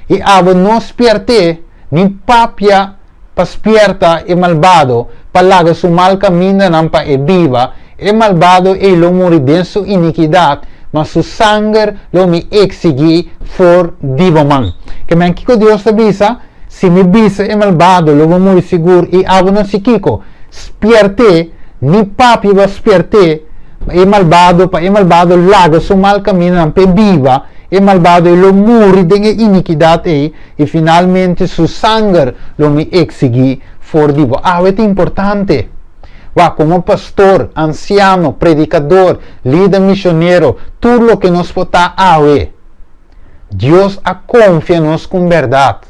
i abo no spièrt'é ni papia pa spierta e malbado pa laga su mal kamindanan pa e biba, e malbado ei lo muri den su inikidat, ma su sanger lo mi eksigí for di bo man. Ke men kiko Dios ta bisa? Si mi bisa e malbado, Lo bo muri sigur, i abo no si kiko? Spiert'é, ni papia bo a spiert'é e malbado pa e malbado laga su mal kamindanan pa e biba, e malbado ei lo muri den e inikidat ei, I finalmente su sanger lo mi eksigí for di bo. Awe ta importante. Wak, komo pastor, ansiano, predikador, lider misionero, tur loke nos por ta awe, Dios a konfia nos ku un bèrdat.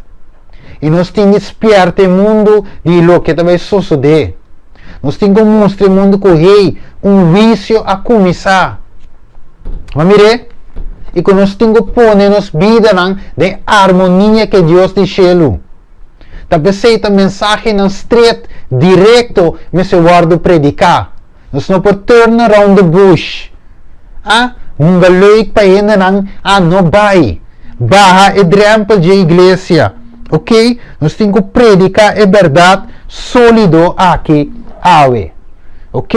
I nos tin di spièrta e mundu di loke ta bai sosodé. Nos tin ku mustra e mundu ku, hey, un huisio a kuminsá. Bo mir'é? I ku nos tin ku pone nos bidanan den armonia ku e Dios di shelu. Ta p'esei ta mensahenan stret, direkto mester wòrdu prediká. Nos no por turn around the bush. A? Hunga leuk pa hendenan a no bai. Baha e drempel dje iglesia. Ok? Nos tin ku prediká e bèrdat sólido aki awe. Ok?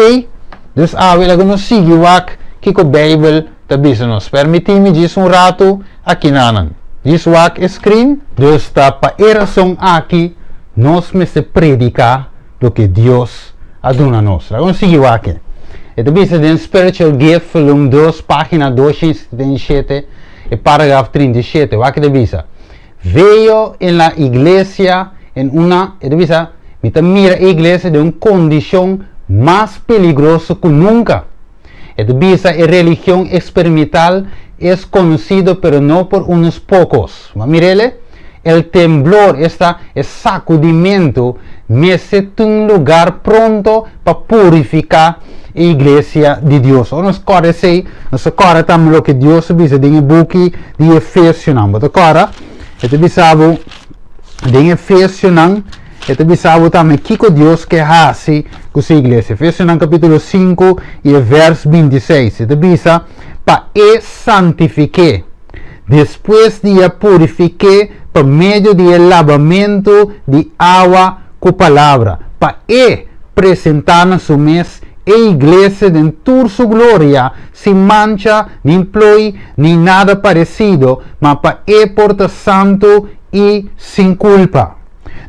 Dus awe laga nos sigui wak kiko Beibel ta bisa nos. Permití mi djis un ratu akinanan. Djis wak e screen. Dus ta pa e rason aki nos mester prediká loke Dios a duna nos. Laga nos sigui wak e. E ta bisa den Spiritual Gift, volume 2, página 277, e paragraf 37. Wak e ta bisa, Veo en la iglesia en una, e ta bisa, mi ta mira e iglesia den un kondishon mas peligroso ku nunka. E ta bisa e religion experimental es conocido pero no por unos pocos. Bo a mir'ele? El temblor, esta e sacudimentu, mester tin lugar pronto pa purifica e iglesia di Dios. Ora nos corda esey, nos ta corda tambe loke Dios a bisa den e buki di Efesionan. Bo ta corda? E ta bisa bo den Efesionan. E ta bisa bo tambe kiko Dios ke hasi ku su iglesia. Efesionan kapítulo 5 i e vèrs 26. E ta bisa, Pa e santifik'é, despues di a purifik'é pa medio di e labamentu di awa ku palabra, pa e presentá na su mes e iglesia den tur su gloria, sin mancha, nin ploi, ni nada paresido, ma pa e por ta santu i sin kulpa.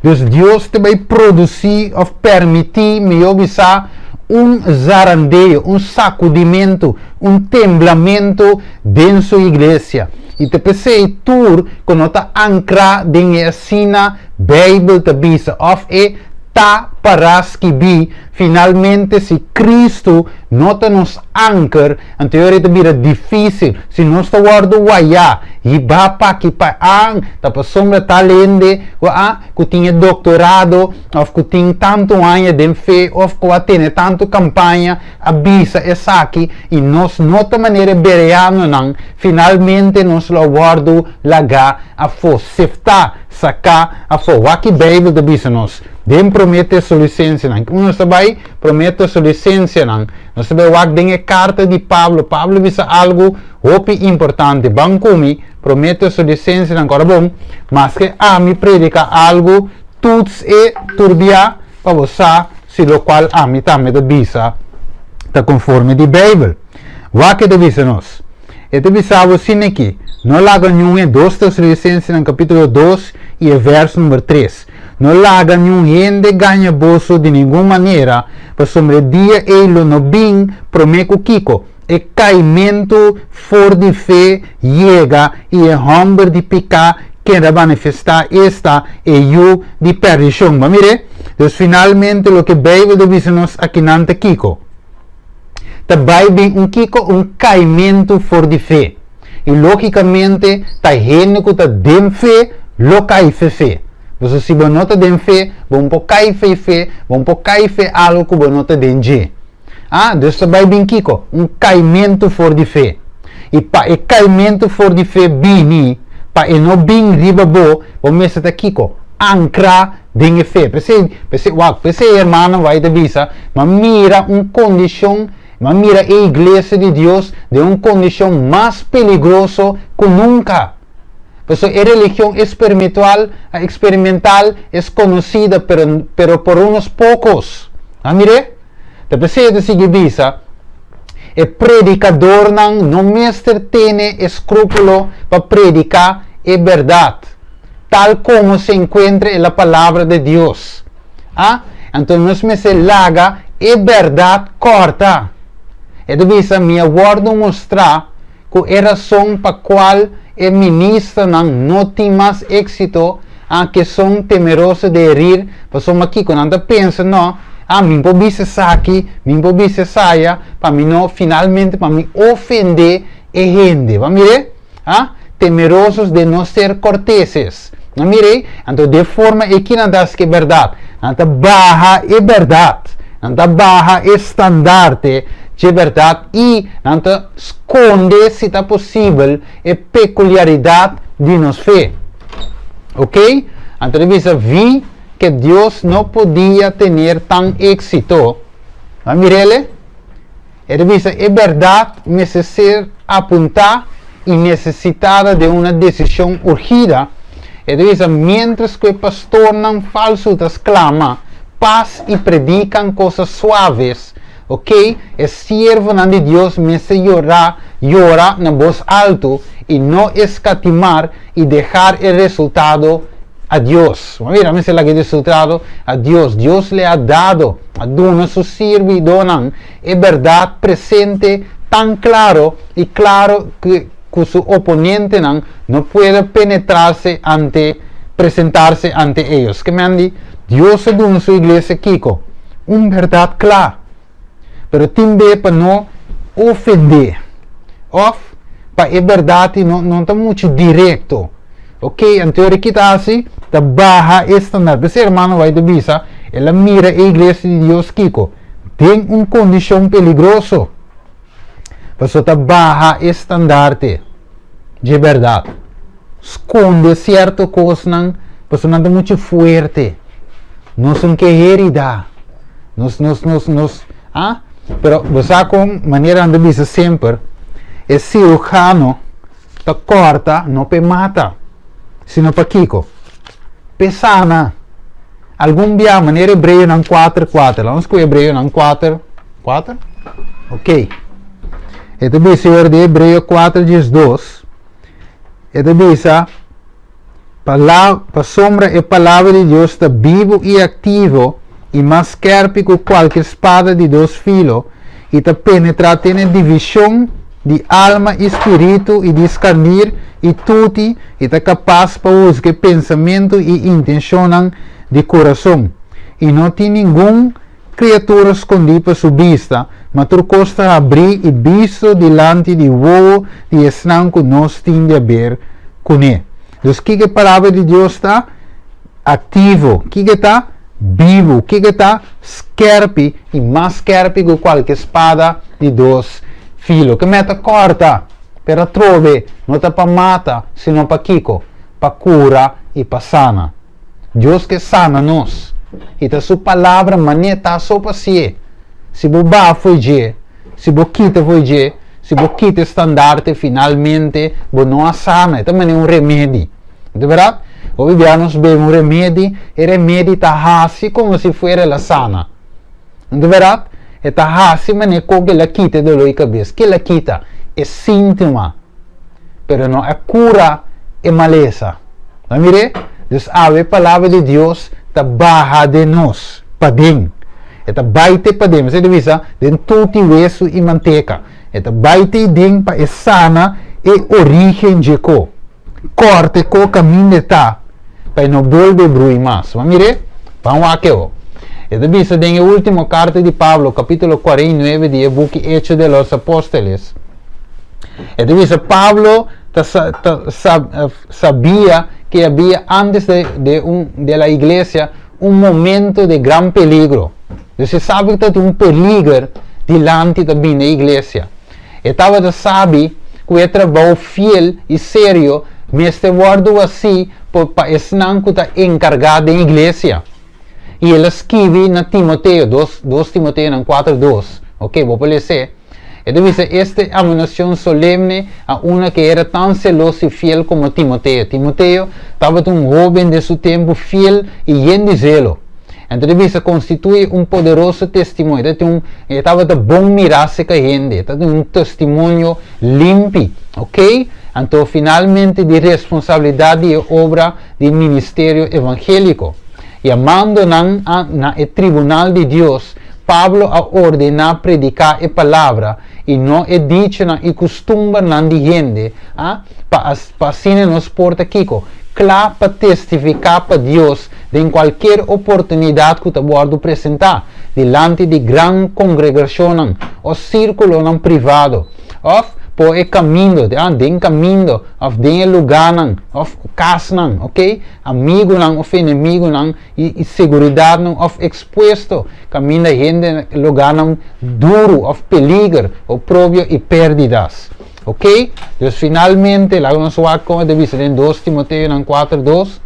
Dus Dios ta bai produsí òf permití, mihó bisá, un zarandeo, un sakudimentu, un temblamentu den su iglesia. I ta p'esei tur ku no ta ankrá den e asina Beibel ta bisa òf e ta pará skibí, finalmente si Kristu no ta nos anker, Anto e ora e ta bira difísil. Si nos ta wòrdu wayá, hibá p'aki pa an, ta pasobra tal hende ku a ku tin e doktorado òf ku tin tantu aña den fe òf ku a tene tantu kampaña a bisa esaki i nos no ta manera e bereanonan, finalmente nos lo a wòrdu lagá afó, seftá, saká afó. Wak ki Beibel ta bisa nos den Promé Tesolisensenan. Unda nos ta bai? Promé Tesolisensenan. Nos ta bai wak den e karta di Pablo. Pablo bisa algu hopi importante. Ban ku mi, Promé Tesolisensenan. Kòrda bon, maske ami prediká algu, tuts e turbiá pa bo sa si lokual ami tambe ta bisa ta konforme di Beibel. Wak e ta bisa nos. E ta bisa bo asina aki, No laga niun e dos Tesolisensenan kapítulo 2 i e vèrs number 3. No laga niun hende gaña boso di ningun manera, pasobra e dia ei lo no bin promé ku kiko? E kaimentu for di fe yega i e hòmber di piká keda manifestá, esta, e yu di pèrdishon. Bo a mir'é? Dus finalmente loke Beibel ta bisa nos akinan ta kiko? Ta bai bin un kiko? Un kaimentu for di fe. I lógikamente ta hende ku ta den fe lo kai fe fe. Pasobra si bo no ta den fe, bo no por kai fe fe, bo no por kai fe algu ku bo no ta den dje. Ah, dus ta bai bin kiko? Un kaimentu for di fe. I pa e kaimentu for di fe bini, pa e no bin riba bo, bo mester ta kiko? Ankrá den e fe. P'esei, p'esei, wak, p'esei e hermano bai ta bisa, Ma mira un kondishon Ma mira e iglesia di Dios den un kondishon mas peligroso ku nunka. Pasobra e religion espermitual, eksperimental es konosida pero pero por unos pokos. A mir'é? Ta p'esei e ta sigui bisa, E predikadornan no mester tene eskrupulo pa prediká e bèrdat, tal komo se enkuentra en la Palabra de Dios. A Anto nos mester laga e bèrdat kòrta. E ta bisa, Mi a wòrdu mostrá ku e rason pa kual e ministernan no tin mas éksito, a ke son temeroso de herir, pasobra kiko nan ta pensa, No, a mi por bisa esaki, mi por bisa esaya, pa mi no, finalmente pa mi ofendé e hende. Bo a mir'é? A Temerosos de no ser corteses. Nan mira ei? Anto de forma ei ki nan ta haci e berdad? Nan ta baha e berdad. Nan ta baha e standarte dje berdad i nan ta sconde, si ta posibel, e peculiaridad di nos fe. Ok? Anto ta bisa, Vi que Dios no podia tener tan éxito. Nan mir'ele? E ta bisa, E berdad mester ser. Apuntá i necesitada den una desishon urgida, e ta bisa, miéntras ku e pastornan falsu ta sklama pas i predikan kosas suaves, ok, e siervonan di Dios mester yora, yora na bos altu i no eskatimar i dejar e resultado a Dios. Bo a mira, mester laga e resultado a Dios. Dios le ha dado, a duna su sirbidónan e bèrdat presente tan klaro i klaro ku su oponentenan no puede penetrarse ante presentarse ante ellos. Ke men di? Dios a duna su iglesia kiko? Un bèrdat kla. Pero tin be pa no ofendé òf pa e bèrdat no no ta muchu direkto. Ok, anto ora ki ta hasi? Ta baha e standaard. P'esei hermano White ta bisa, el a mira e iglesia di Dios kiko? Den un kondishon peligroso. Pasobra ta baha e standaarte dje bèrdat. Skonde sierto kosnan pasobra nan ta muchu fuerte. Nos no ke heridá. Nos, nos, nos, nos, ah? Pero bo sa kon manera nan ta bisa semper, e sirujano ta kòrta no p'e mata, sino pa kiko? P'e sana. Algun bia, manera Hebreonan kuater kuater. Laga nos ku Hebreonan kuater kuater? Ok. E ta bisa ora di Hebreo kuater diesdos, e ta bisa, Pala, pasobra e palabra di Dios ta bibu i aktivo i mas skèrpi ku kualke spada di dos filo, i ta penetrá te na divishon di alma i spiritu i di skarnir i tuti i ta kapas pa husga e pensamentu i intenshonnan di kurason. I no tin ningun kriatura skondí pa su bista, ma tur kos ta habrí i bisto dilanti di wowo di esnan ku nos tin di haber kuné. Dus kiko e Palabra di Dios ta? Aktivo. Kiko e ta? Bibu. Kiko e ta? Skèrpi, i mas skèrpi ku kualke spada di dos filo. Ke meta kòrta, pero atrobe no ta pa mata, sino pa kiko? Pa kura i pa sana. Dios ke sana nos, i ta su Palabra man'é ta so pa sié. Si bo baha fo'i dje, si bo kita fo'i dje, si bo kita e standarte, finalmente bo no a sana. E ta manera un remedi. No ta berdad? Hopi bia nos bebe un remedi, e remedi ta hasi komo si fuera el a sana. No ta berdad? E ta hasi manera kon ku el a kita e dolor di kabes. Ke el a kita? E síntoma. Pero no a kura e malesa. Bo a mir'é? Dus awe e Palabra di Dios ta baha den nos, paden. E ta bai te paden. Mester ta bisa, den tuti wesu i manteka. E ta bai te den pa e sana e orígen dje ko. Kòrta e ko kaminda e ta, pa e no bolbe brui mas. Bo a mir'é? Ban wak e ho. E ta bisa den e último karta di Pablo, kapítulo 49 di e buki Hechos de los Apóstoles. E ta bisa Pablo ta ta sabia ke habia antes de de un de la iglesia un momento de gran peligro. Dus e sabi ku tabatin un peliger dilanti ta bini e iglesia. E tabata sabi ku e trabou fiel i serio mester wòrdu hasí por pa esnan ku ta enkargá den iglesia. I el a skibi na Timoteo, dos dos Timoteonan kuater dos, oke, bo por les'é. E ta bisa este amonestacion solemne a una ke era tan celoso i fiel komo Timoteo. Timoteo tabata un hoben den su tempu fiel i yen di zelo. Anto ta bisa konstitui un poderoso testimonio. E ta tin un, e tabata bon mirá serka hende. E ta tin un testimonio limpi. Ok? Anto finalmente di responsabilidat di e obra di ministerio evangéliko. Yamando nan a na e tribunal di Dios, Pablo a ordená prediká e palabra i no e dichonan i kustumbernan di hende, a pa pa asina nos por ta kiko? Kla pa testifiká pa Dios den kualkier oportunidat ku ta wòrdu presentá dilanti di gran kongregashonnan òf sírkulonan privado, òf por e kamindo, a den kamindo òf den e lugánan òf kasnan, oke, amigunan òf enemigunan i seguridatnan òf ekspuesto kaminda hende lugánan duru òf peliger oprobio i pèrdidas. Ok, dus finalmente laga nos wak kon e ta bisa den dos Timoteonan kuater dos,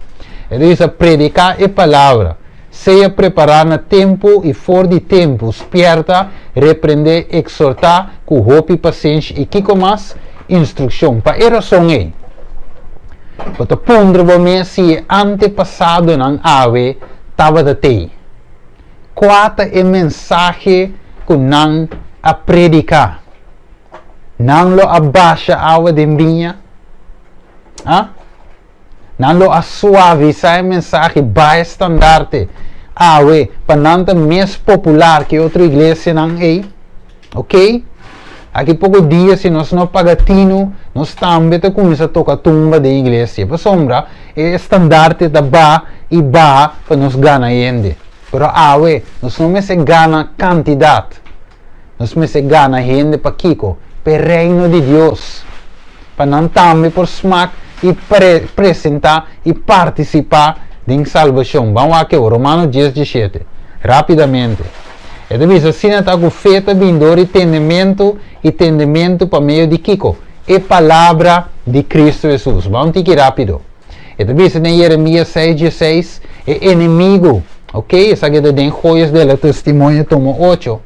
e ta bisa prediká e palabra, sea prepará na tempu i for di tempu, spièrta, reprendé, eksortá ku hopi pasenshi i kiko mas? Instrukshon. Pa e rason ei, bo ta puntra bo mes si e antepasadonan awe tabata t'ei. Kua ta e mensahe ku nan a prediká? Nan lo a basha awa den biña? A? Nan lo a suavisá e mensahe, baha e standarte awe pa nan ta mes popular ku e otro iglesianan ei? Ok? Aki poko dia si nos no paga tinu, nos tambe ta kuminsá toka tumba den iglesia, pasobra e standarte ta baha i baha pa nos gana hende. Pero awe nos no mester gana kantidat. Nos mester gana hende pa kiko? P'e Reino di Dios. Pa nan tambe por smak i presentá i partisipá den salbashon. Ban wak eu, Romano dies dieshete, rápidamente. E ta bisa, Asina ta ku fe ta bin dor di tendementu, i tendementu pa medio di kiko? E palabra di Kristu Hesus. Ban un tiki rápido. E ta bisa den Jeremias seis dieseis, E enemigu, ok, esaki ta den Joyas de la Testimonio tomo ocho,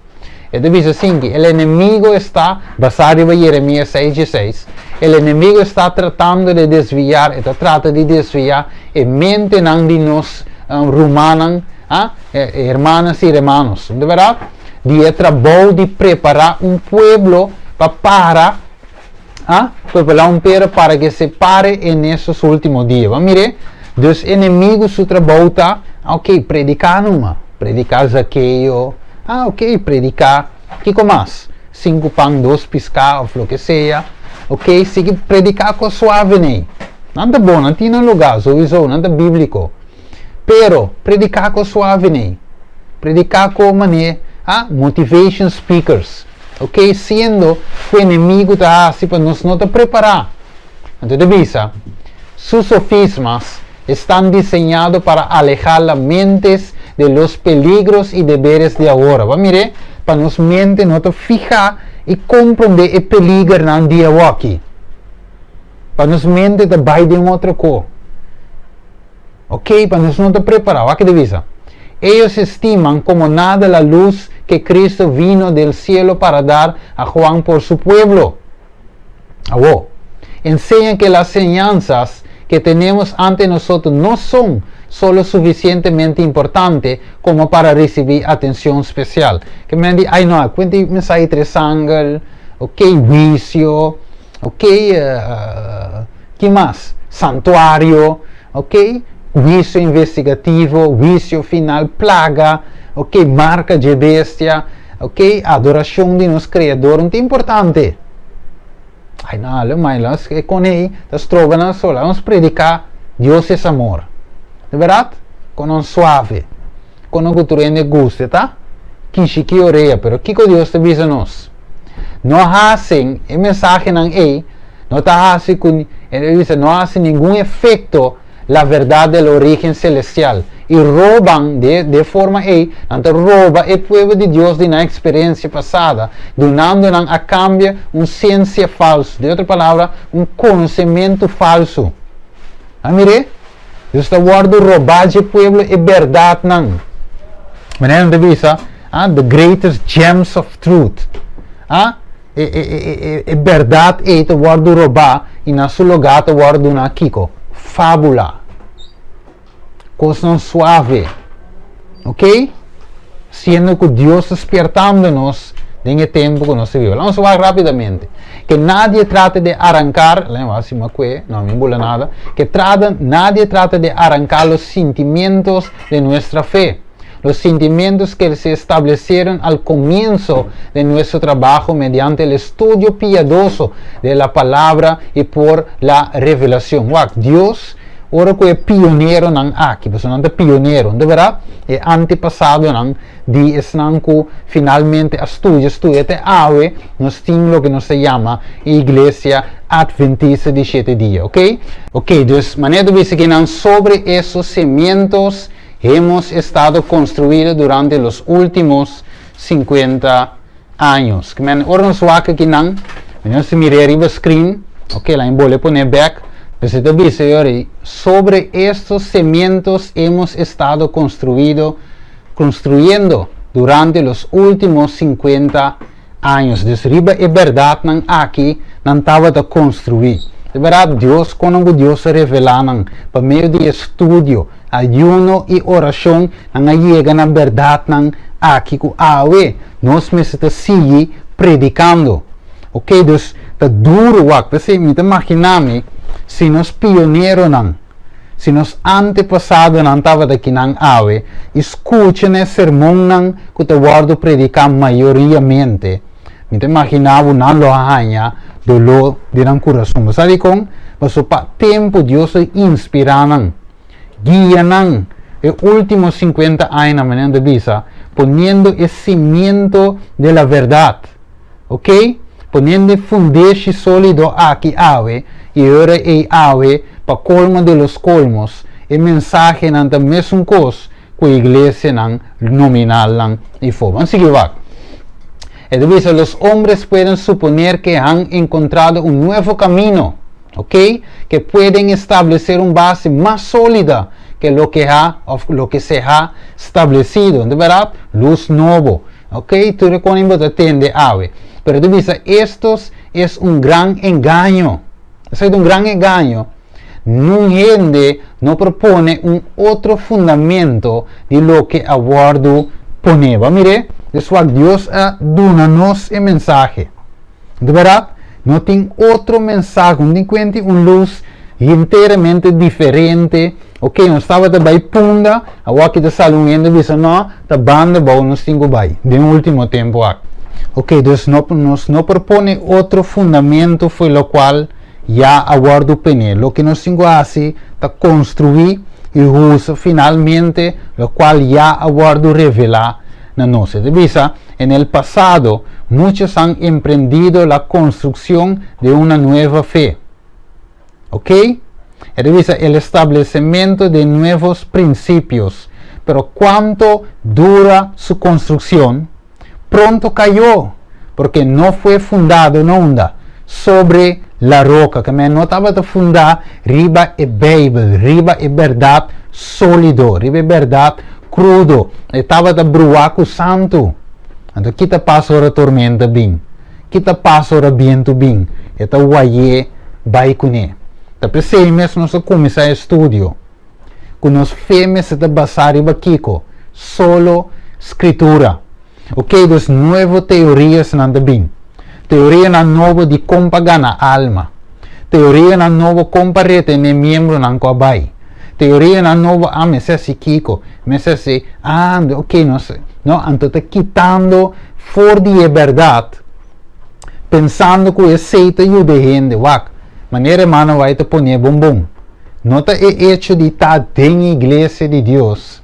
e ta bisa asinki, El enemigo está, basá riba Jeremias seis dieseis, el enemigo está tratando de desviar, e ta trata di desviá e mentenan di nos rumannan, ah, hermanas i hermanos, di bèrdat, di e trabou di prepará un pueblo pa para, Ah, prepará un pera para que se pare en estos últimos días. Ba mire, dus enemigo su trabou ta, ok, prediká numa. Prediká Zakeo. Ah, ok, prediká. Kiko mas? Sinku pan, dos piská, of loke sea. Ok, sigui prediká kos suave nei. Nan ta bon, nan tin nan lugá, souiso, nan ta bíbliko. Pero, prediká kos suave nei. Prediká ko mané, ah, motivation speakers. Ok, siendo ku enemigu ta hasi pa nos no ta prepará. Anto ta bisa, Sus sofismas estan diseñado para alejar la mentes de los peligros y deberes de ahora. Bo a mir'é? Pa nos mente no ta fihá i komprondé e peligernan di awoki. Pa nos mente ta bai den otro ko. Ok, pa nos no ta prepará. Wak ke ta bisa, Ellos estiman como nada la luz que Cristo vino del cielo para dar a Juan por su pueblo. Awor, enseñan que las enseñanzas que tenemos ante nosotros no son solo suficientemente importante como para recibir atencion special. Ke men di, ay no, kuenta e mensahe tres angel, ok, huicio, Ok, ki mas? Santuario, ok, huisio investigativo, huisio final, plaga, ok, marka dje bestia, ok, adorashon di nos Kreador, un ta importante. Ai no, lo mai los e kon ei ta stroba nan so, laga nos prediká Dios es amor. Di bèrdat? Kon nan suave, kon nan ku tur hende gusta, ta? Kishi ki orea, pero kiko Dios ta bisa nos? No hacen e mensahenan ei no ta haci cu e bisa no haci ningun efecto la verdad del origen celestial y roban de de forma ei nan ta roba e pueblo di Dios di nan experiencia pasada dunando nan a cambio un ciencia falso de otro palabra un conocemento falso. A mire? Dios ta wordo roba dje pueblo e berdadnan. Manera nan ta bisa, ah, the greatest gems of truth. Ah, e, e, e, e, e berdad ei ta wordo roba i na su lugá ta wordo duna kiko? Fábula. Kosnan suave. Ok? Siendo ku Dios ta spiertando nos den e tempu ku nos ta biba. Laga nos wak rápidamente. Que nadie trate de arrancar, laga wak si mi a kue, no, mi bula nada. Que trata, nadie trate de arrancar los sentimientos de nuestra fe, los sentimientos que se establecieron al comienzo de nuestro trabajo mediante el estudio piadoso de la palabra y por la revelación. Wak, Dios Ora ku e pioneronan aki, pasobra nan ta pionero, no ta bèrdat? E antepasadonan di esnan ku finalmente a studia, studia te awe, nos tin loke nos ta yama e Iglesia Adventista di Shete Dia, oke? Oke, dus manera ta bisa ki nan sobre esos cimientos hemos estado construido durante los últimos 50 años. Ki men ora nos wak aki nan, nos ta mir'é riba screen, ok, laña bolbe pon'é bek, pues e ta bisa yori, sobre estos cimientos hemos estado construido, construyendo durante los últimos 50 años. Dus riba e berdadnan aki nan tabata konstruí. Di bèrdat, Dios kon ku Dios a revelá nan pa medio di estudio, ayuno i orashon, nan a yega na bèrdatnan aki ku awe nos mester ta sigui predikando. Ok, dus ta duru wak, p'esei mi ta imaginá mi si nos pioneronan, si nos antepasadonan tabata akinan awe i skucha na e sermonnan ku ta wòrdu prediká mayoriamente, mi ta imaginá bo nan lo a haña doló den nan kurason. Bo sa dikon? Pasobra pa tempu Dios a inspirá nan, guia nan e último sinkuenta añanan, manera nan ta bisa, poniendo e simiento de la bèrdat. Ok, poniendo e fundeshi sólido aki awe, i e ora ei awe, pa kolmo de los kolmos, e mensahenan ta mesun kos ku e iglesianan nominalnan i fo. Ban sigui wak. E ta bisa, Los hombres pueden suponer que han encontrado un nuevo camino, ok, que pueden establecer un base mas sólida que lo que ha, of lo que se ha stablecido. Di bèrdat, lus nobo. Ok, tur e konin bo ta tende awe. Pero ta bisa, estos es un gran engaño. Esaki ta un gran engaño. Nun hende no por pone un otro fundamento di loke a wòrdu poné. Bo a mir'é? Des wak Dios a duna nos e mensahe. Di bèrdat, no tin otro mensahe, no tin kuenti un lus henteramente diferente. Ok, nos tabata bai Punda, awor aki ta sali un hende bisa no, ta banda bou nos tin ku bai den último tempu aki. Ok, dus no, nos no por pone otro fundamento fo'i lokual ya a wòrdu pene. Loke nos tin ku hasi ta konstruí i usa finalmente lokual ya a wòrdu revelá na nos. E ta bisa, En el pasado, muchos han emprendido la construcción de una nueva fe. Ok? E ta bisa, el establecimiento de nuevos principios. Pero cuanto dura su construcción? Pronto cayó, porque no fue fundado na unda? Sobre la roca. Ke men no tabata fundá riba e Beibel, riba e bèrdat sólido, riba e bèrdat krudo. E tabata bruá ku santu. Anto ki ta pasa ora tormenta bin? Ki ta pasa ora bientu bin? E ta way'é bai kuné. Ta p'esei mes nos a kuminsá e studio. Ku nos fe mester ta basá riba kiko? Solo Skritura. Ok, dus nuevo teoriasnan ta bin. Teorianan nobo di kon pa gana alma. Teorianan nobo kon pa retené miembronan ku a bai. Teorianan nobo, ah, mester hasi kiko, mester hasi, ah, ok, nos, no, anto ta kitando for di e bèrdat, pensando ku esei ta yuda e hende. Wak, manera hermano White ta pon'é bon bon, no ta e echo di ta den iglesia di Dios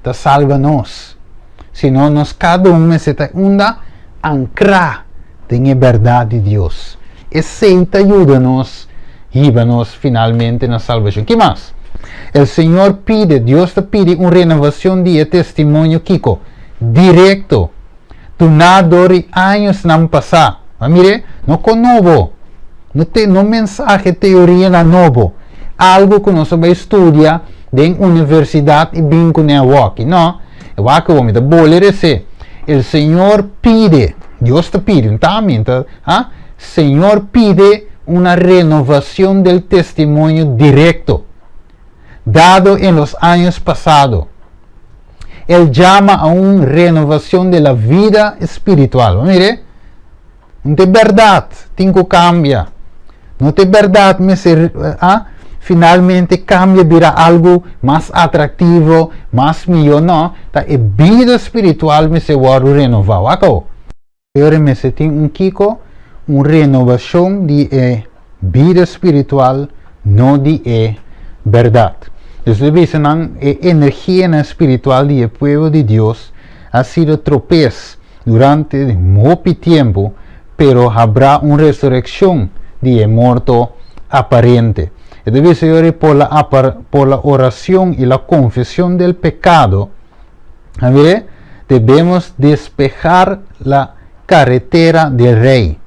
ta salba nos, sino nos kada un mester ta unda ankrá den e bèrdat di Dios. Esei ta yuda nos hiba nos finalmente na salbashon. Ki mas? El Señor pide, Dios ta pidi un renovacion di e testimonio kiko? Directo, duná dor di añosnan pasá. Bo a mir'é? No kon nobo. No te, no mensahe, teorianan nobo. Algu ku nos a bai studia den universidat i bin kuné awoki. No. E wak awor mi ta bole resé. El Señor pide, Dios ta pidi, no ta ami, ta, ha? Señor pide una renovacion del testimonio directo dado en los años pasado. El llama a un renovacion de la vida espiritual. Bo mire? No ta e berdad tin cu cambia. No ta e berdad mester ah, finalmente cambia bira algo mas atractivo, mas miyo. No, ta e bida spiritual mester wordo renova. Wak awo. Ora mester tin un kiko? Un renovacion di e bida spiritual, no di e berdad. Dus ta bisa nan e energianan spiritual di e pueblo di Dios a sido tropes durante hopi tiempo, pero habrá un resurreccion di e morto aparente. E ta bisa yori por la por la oracion y la confesion del pecado, A mire, debemos despejar la carretera del Rey.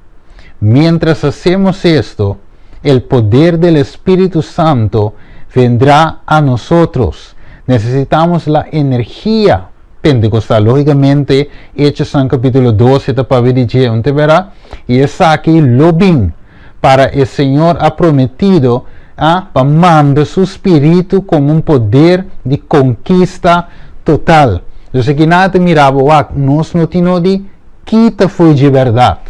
Mientras hacemos esto, el poder del Espíritu Santo vendrá a nosotros. Necesitamos la energía pentecostal. Lógicamente, Hechos capítulo 12 ta papia di dje, un te bera? Y esaki lo bin. Para el Señor ha prometido a pa manda su spiritu komo un poder di konkista total. Dus aki nan ta mira bo wak, nos no tin no di kita fo'i dje bèrdat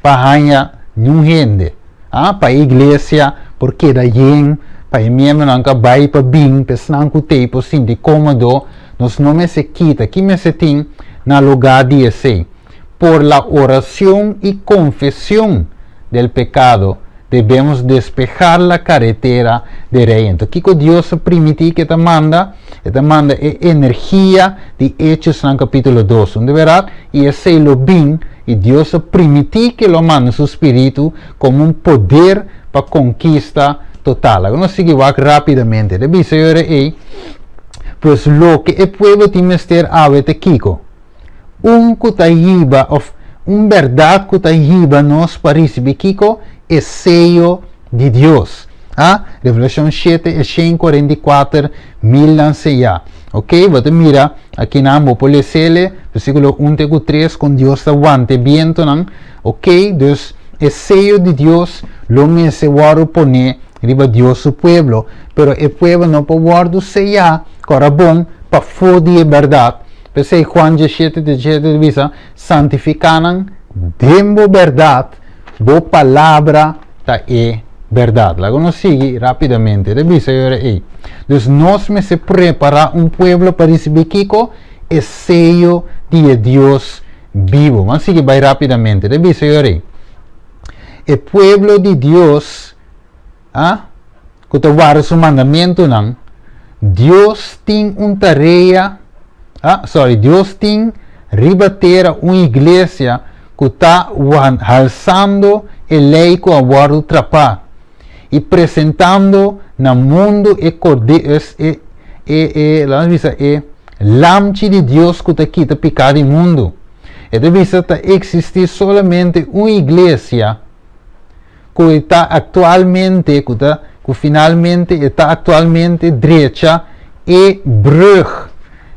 pa haña niun hende, a pa e iglesia por keda yen, pa e miembronan ku a bai pa bin, pa esnan ku t'ei por sinti kómodo, nos no mester kita. Ki mester tin na lugá di esei? Por la oracion y confesion del pecado debemos despejar la caretera de rey. Enton, kiko Dios a primiti ku e ta manda? E ta manda e energia di Hechosnan kapítulo 2. Unda bèrdat? I esei lo bin, i Dios a primiti ku lo manda su spiritu komo un poder pa konkista total. Laga nos sigui wak rápidamente. Ta bisa e ora ei, pues loke e pueblo tin mester awe ta kiko? Un ku ta hiba òf un bèrdat ku ta hiba nos pa risibí kiko? E seyo di Dios. A Revelashon 7 e 144 milnan seyá. Ok, bo ta mira akinan, bo por les'ele, versíkulo 1 te ku 3, kon Dios ta wanta e bientunan. Ok, dus e seyo di Dios lo mester wòrdu poné riba Dios su pueblo, pero e pueblo no por wòrdu seyá, kòrda bon, pafó di e bèrdat. P'esei Juan 17, 17 ta bisa, Santifiká nan den bo bèrdat, bo palabra ta e bèrdat. Laga nos sigui rápidamente. Ta bisa e ora ei. Dus nos mester prepará un pueblo pa risibí kiko? E seyo di e Dios bibu. Ban sigui bai rápidamente. Ta bisa e ora ei. E pueblo di Dios a ku ta warda su mandamentunan, Dios tin un tarea, ah, sorry, Dios tin riba tera un iglesia ku ta halsando e lei ku a wòrdu trapá i presentando na mundu e korde, e, e, e, laga nos bisa, e Lamchi di Dios ku ta kita piká di mundu. E ta bisa ta eksistí solamente un iglesia ku e ta aktualmente, ku ta, ku finalmente e ta aktualmente drecha e brùg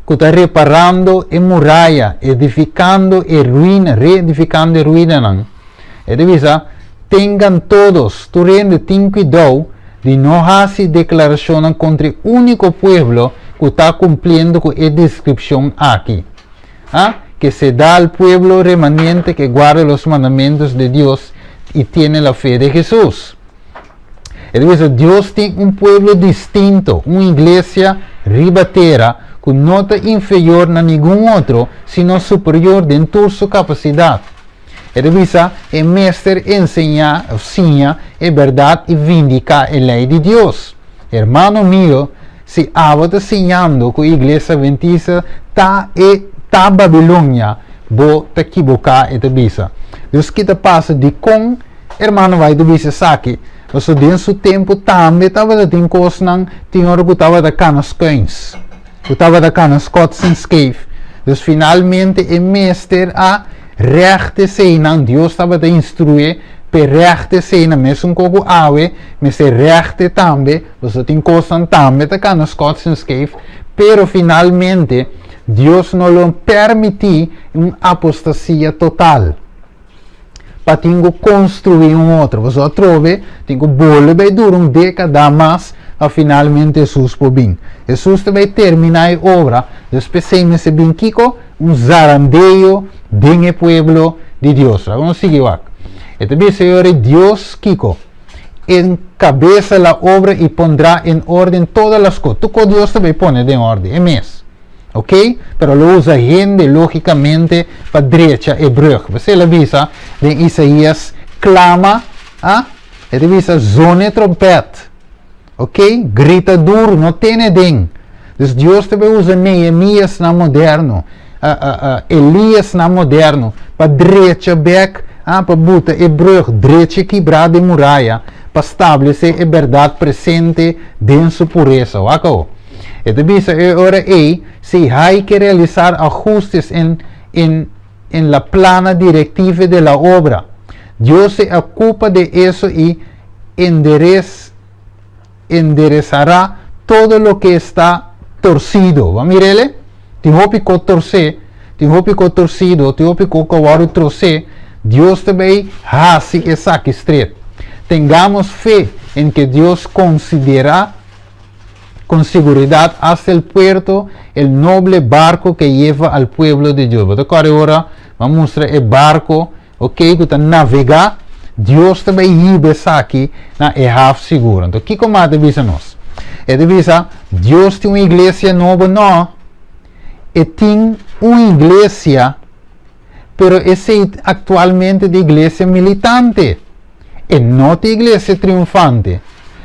ku ta reparando e muraya, edifikando e ruina, reedifikando e ruinanan. E ta bisa, Tengan todos, tur hende tin kuidou di no hasi deklarashonnan kontra e úniko pueblo ku ta kumpliendo ku e deskripshon aki. A Que se da al pueblo remanente que guarda los mandamientos de Dios y tiene la fe de Jesús. E ta bisa, Dios tin un pueblo distinto, un iglesia riba tera ku no ta inferior na ningun otro, sino superior den tur su kapasidat. E ta bisa, e mester enseñá of siña e bèrdat i vindiká e lei di Dios. Hermano mio, si abo ta siñando ku Iglesia Adventista ta e ta Babilonia, bo ta kiboká, e ta bisa. Dus ki ta pasa? Dikon hermano White ta bisa esaki? Pasobra den su tempu tambe tabata tin kosnan, tin ora ku tabata kana skuins, ku tabata kana skots en skeef. Dus finalmente e mester a règt eseinan, Dios tabata instrué p'e règt eseinan, mesun kos ku awe mester règt tambe. Pasobra tin kosnan tambe ta kana skots en skeef, pero finalmente Dios no lo permití un apostasia total pa tin ku konstruí un otro. Pasobra atrobe tin ku bolbe bai dura un dékada mas pa finalmente Hesus por bin. Hesus ta bai terminá e obra, dus p'esei mester bin kiko? Un zarandeo den e pueblo di Dios. Laga nos sigui wak. E ta bisa e ora Dios kiko? Encabeza la obra y pondrá en orden todas las cosas. Tur cos Dios ta bay pone den orden, e mes. Ok? Pero lo usa hende, lógicamente, pa drecha e brug. P'esei el a bisa den Isaías, Clama, ah? E ta bisa, Zona e trompet. Ok? Grita duro, no tene den. Dus Dios ta bay usa Nehemíasnan moderno, Elíasnan moderno, pa drecha bek, pa buta e brug, drecha e kibrá den muraya, pa stablesé e bèrdat presente den su puresa. Wak awo. E ta bisa e ora ei, Si hay que realizar ajustes en en en la plana directive de la obra, Dios se ocupa de eso y enderez enderezará todo lo que está torcido. Bo a mir'el? Tin hopi ko torsé, tin hopi ko torcido, tin hopi ko ku a wòrdu trosé. Dios ta bay hasi esaki stret. Tengamos fe en que Dios considera con seguridad hasta el puerto el noble barco que lleva al pueblo de Dios. Bo ta ora, m'a mustra e barko, ok, ku ta navegá, Dios tambe hiba esaki na e haf sigur. Anto, kiko mas e ta bisa nos? E ta bisa, Dios tin un iglesia nobo, no. E tin un iglesia, pero esei aktualmente ta iglesia militante. E no ta iglesia triunfante.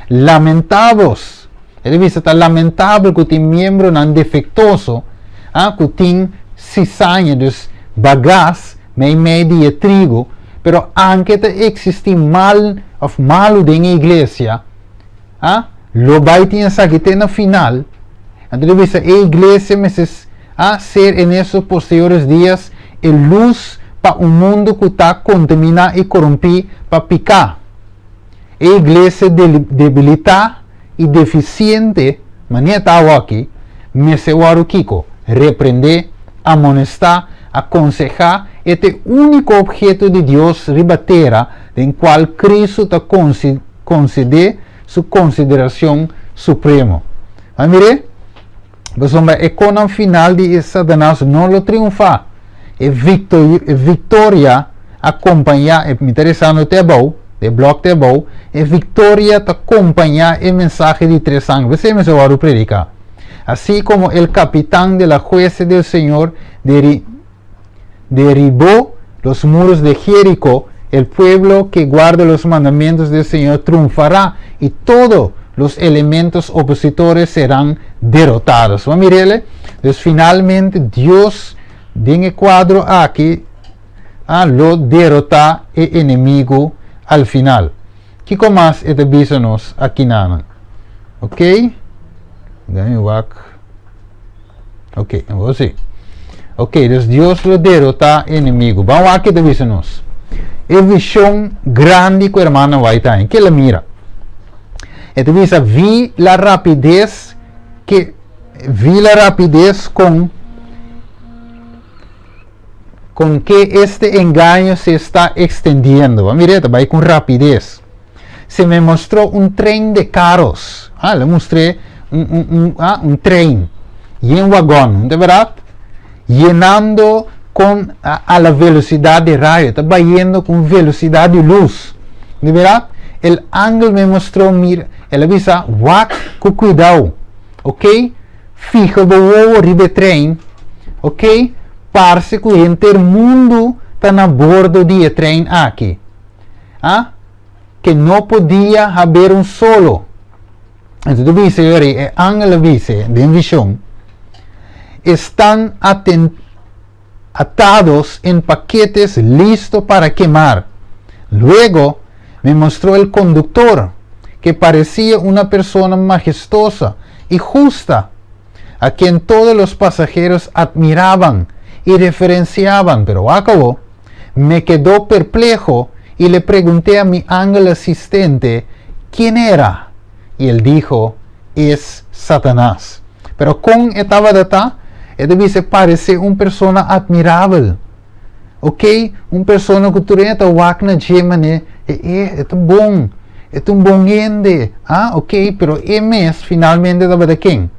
Lamentamos. E ta bisa ta lamentabel ku tin miembronan defektuoso, ah, ku tin sizaña, dus bagas, meimei di trigo, pero aunke ta eksistí mal òf malu den iglesia, ah, lo bai tin esaki te na final. Anto e ta bisa e iglesia mester a ser en esos posteriores días e lus pa un mundu ku ta kontaminá i korumpí pa piká. E iglesia debilitá i defisiente, manera ta aki, mester wòrdu kiko, reprendé, amonestá, akonsehá, e ta e úniko opheto di Dios riba tera, den kual Kristu ta konsedé su konsiderashon supremo. Ma mira, pasobra e kosnan final di Satanas no lo triunfá. E viktoria akompañá, mi ta lesando te abou, e blòk te abou, e viktoria ta kompañá e mensahe di tres angel. Bo mester wòrdu prediká. Así como el capitán de la hueste del Señor derribó los muros de Jericó, el pueblo que guarda los mandamientos del Señor triunfará y todos los elementos opositores serán derrotados. Ban mira, dus finalmente Dios, den e kuadro aki, ah, lo derotá e enemigu al final. Kiko mas e ta bisa nos akinan? Ok? Dami wak. Ok, bo. Ok, dus Dios lo derotá enemigu. Ban wak e ta bisa nos. E vishon grandi ku ruman White tin. Ku el a mira. E ta bisa vi la rapidez que vi la rapidez con que este engaño se está extendiendo. Mira, bai ku rapides. Se me mostró un tren de carros. Ah, el a mustra un trein. I un wagon, di berdat? Yenando con a la velocidad de rayo. Ta bayendo ku velosidat di lus. Di berdat? El ángel me mostró, mira, el a bisa, wak ku kuidou. Ok? Fiha bo wowo riba trein. Ok? Parse ku henter mundu ta na bordo di e trein aki. Ah? Que no podía haber un solo. Anto, ta bisa, e angel bisa, den vishon, están atados en paquetes listo para quemar. Luego me mostró el conductor, que parecía una persona majestuosa y justa, a quien todos los pasajeros admiraban y referenciaban, pero akabó, me quedó perplejo y le pregunté a mi ángel asistente quién era. Y él dijo: "Es Satanás". Pero kon e tabata, e debe parse un persona admirabel. Ok? Un persona ku tur ta wak na dje manera, e ta bon, e ta un bon hende. Ah, ok, pero e mes finalmente tabata ken?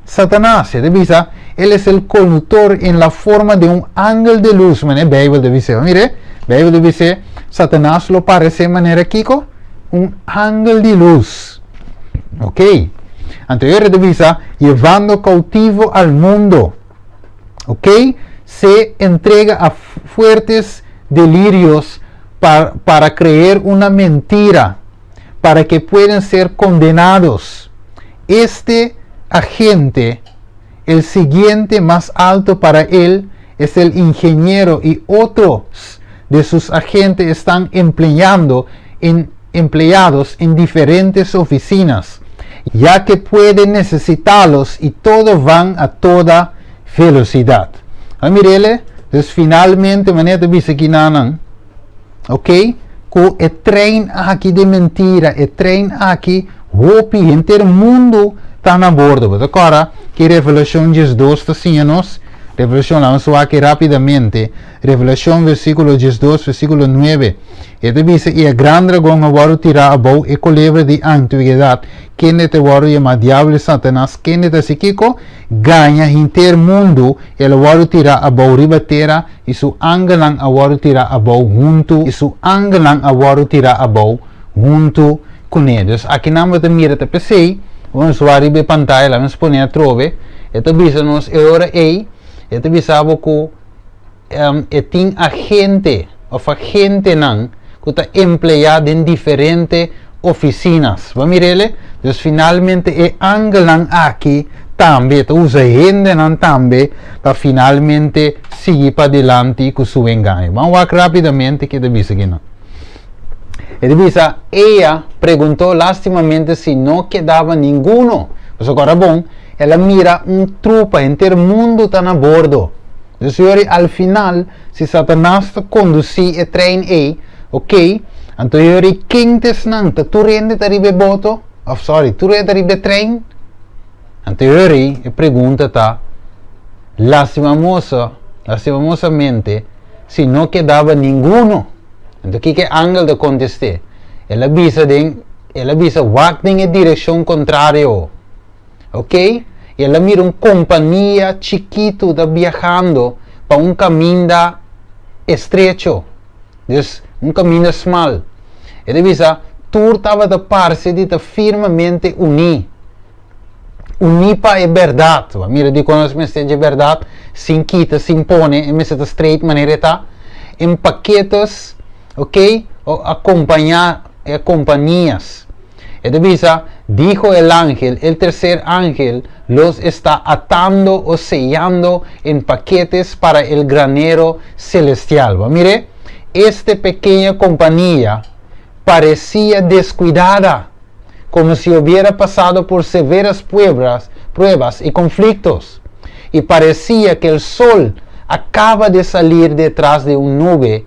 Satanas, e ta bisa, él es el conductor en la forma de un ángel de luz. Manera Beibel ta bisa. Mira, Beibel ta bisa, Satanas lo parse manera kiko? Un ángel di lus. Ok. Anto, e ta bisa, llevando cautivo al mundo. Ok? Se entrega a fuertes delirios para creer una mentira, para que puedan ser condenados. Este agente, el siguiente más alto para él, es el ingeniero y otros de sus agentes están empleados en diferentes oficinas, ya que pueden necesitarlos y todos van a toda velocidad. Ah, mira, dus finalmente, manera ta bisa akinan, ok? Ku e trein aki di mentira, e trein aki, hopi, henter mundu ta na bordo. Awor, ku Revelashon 2 ta siña nos, Revelashon, laga nos wak rápidamente. Revelashon, versíkulo 12, versíkulo 9. E ta bisa, i e gran dragon a wòrdu tirá abou, e kolebra di antigwedat, kende ta wòrdu yamá Diabel i Satanas, kende ta hasi kiko? Gaña henter mundu, el a wòrdu tirá abou riba tera, i su angelnan a wòrdu tirá abou huntu, i su angelnan a wòrdu tirá abou huntu kuné. Dus akinan bo ta mira ta p'esei, nos wak riba e pantaya, laga nos pone atrobe, e ta bisa nos e ora ei, e ta bisa bo ku e tin agente òf agentenan ku ta empleá den diferente ofisinas. Bo a mir'el? Dus finalmente e angelnan aki tambe ta usa hendenan tambe pa finalmente sigui padilanti ku su engaño. Ban wak rápidamente ke ta bisa kinan. E ta bisa, Ella preguntó lástimamente si no kedaba ninguno. Pasobra ora bon, el a mira un trupa, henter mundu ta na bordo. Dus yori al final, si Satanas ta kondusí e trein ei, ok, anto yori ken ta esnan? Ta tur hende ta riba e boto? Òf sòri, tur hende ta riba e trein? Anto yori e pregunta ta, lastimamoso, lastimamosamente, si no kedaba ninguno. Anto kiko e angel ta kontest'é? El a bisa den, el a bisa wak den e direkshon kontrario. Ok? I el a mira un kompania chikitu ta biahando pa un kaminda estrecho, dus un kaminda smal. E ta bisa, Tur tabata parse di ta firmemente uní. Uní pa e bèrdat. Bo a mira dikon nos mester dje bèrdat sin kita, sin pone, e mester ta straight manera e ta. En paketes, ok, o akompañá, e kompanias. E ta bisa, Dijo el ángel, el tercer ángel los está atando o sellando en paquetes para el granero celestial. Bo a mir'é? Este pequeña compañía parecía descuidada, como si hubiera pasado por severas pruebas, pruebas y conflictos. Y parecía que el sol acaba de salir detrás de un nube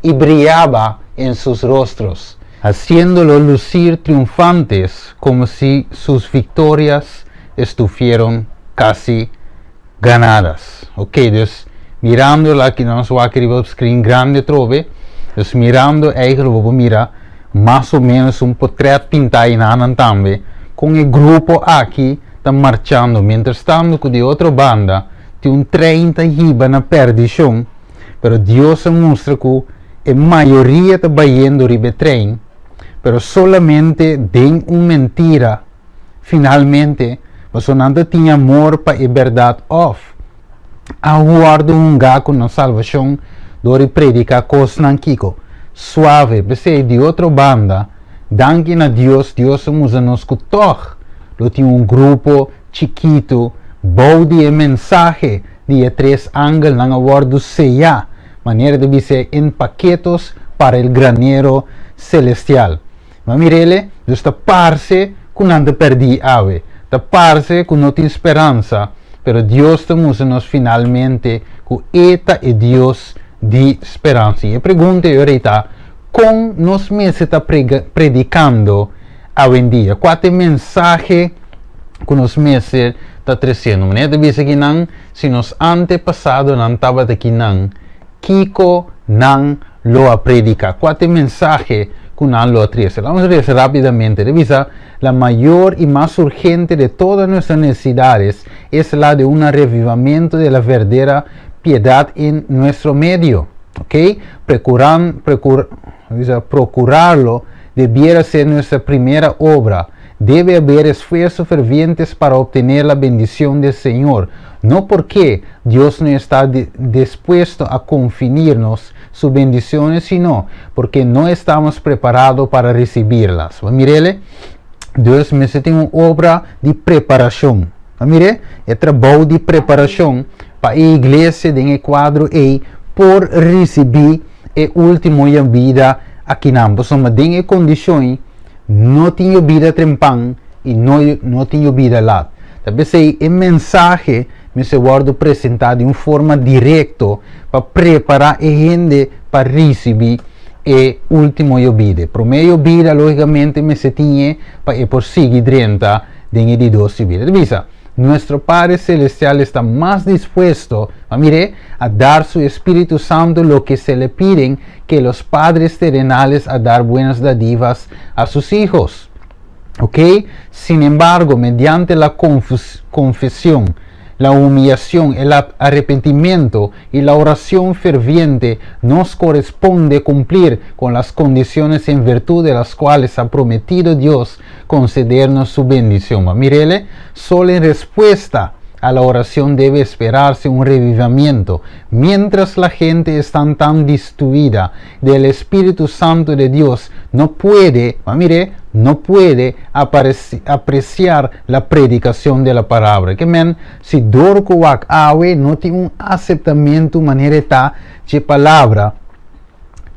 y brillaba en sus rostros, haciéndolo lucir triunfantes como si sus victorias estuvieron casi ganadas. Ok, dus mirando aki nos wak riba screen grandi trobe, dus mirando eigenlijk bo por mira mas o menos un portret pintá einan tambe kon e grupo aki ta marchando, mientrastanto ku di otro banda tin un trein ta hiba na perdishon. Pero Dios a mustra ku e mayoria ta bayendo riba e trein, pero solamente den un mentira finalmente, pasobra nan ta tin amor pa e bèrdat òf a wòrdu hungá ku nan salbashon dor di prediká kosnan kiko? Suave. P'esei, di otro banda, danki na Dios, Dios a mustra nos ku tòg lo tin un grupo chikitu bou di e mensahe di e tres angelnan a wòrdu seyá, manera ta bis'é, en paketos para el granero celestial. Ma mir'ele, dus ta parse ku nan ta pèrdí awe, ta parse ku no tin speransa, pero Dios ta mustra nos finalmente ku E ta e Dios di speransa. I e pregunta e ora ei ta, Kon nos mester ta predikando awendia? Kua ta e mensahe ku nos mester ta tresiendo? Manera ta bisa ki nan, si nos antepasadonan tabata ki nan, kiko nan lo a prediká? Kua ta e mensahe ku nan lo a trese? Laga nos resa rápidamente. Ta bisa, La mayor y mas urgente de todas nuestras necesidades es la de un revivamiento de la verdadera piedad en nuestro medio. Ok? Precuran, precur, procurarlo debiera ser nuestra primera obra. Debe haber esfuerzos fervientes para obtener la bendición del Señor. No porque Dios no está dispuesto a conferirnos sus bendiciones, sino porque no estamos preparados para recibirlas. Mirele, Dios mester tin un obra di preparashon. Mire, e trabou di preparashon pa e iglesia den e kuadro ei por risibí e último yobida akinan. Pasobra den e kondishon no tin yobida trempan i no no tin yobida lat. Ta p'esei e mensahe mester wòrdu presentá di un forma direkto pa prepará e hende pa risibí e último yobida. E promé yobida lógikamente mester tin e pa e por sigui drenta den e di dos yobida. Ta bisa. Nuestro Padre Celestial está más dispuesto, ah, mire, a dar su Espíritu Santo lo que se le piden que los padres terrenales a dar buenas dádivas a sus hijos. ¿Ok? Sin embargo, mediante la confesión, la humillación, el arrepentimiento y la oración ferviente, nos corresponde cumplir con las condiciones en virtud de las cuales ha prometido Dios concedernos su bendición. Mirele, solo en respuesta a la oración debe esperarse un revivimiento. Mientras la gente está tan destituida del Espíritu Santo de Dios, no puede, mire, no puede apreciar la predicación de la palabra. Ke men, si dor ku wak awe no tin un aseptamentu manera ta di palabra,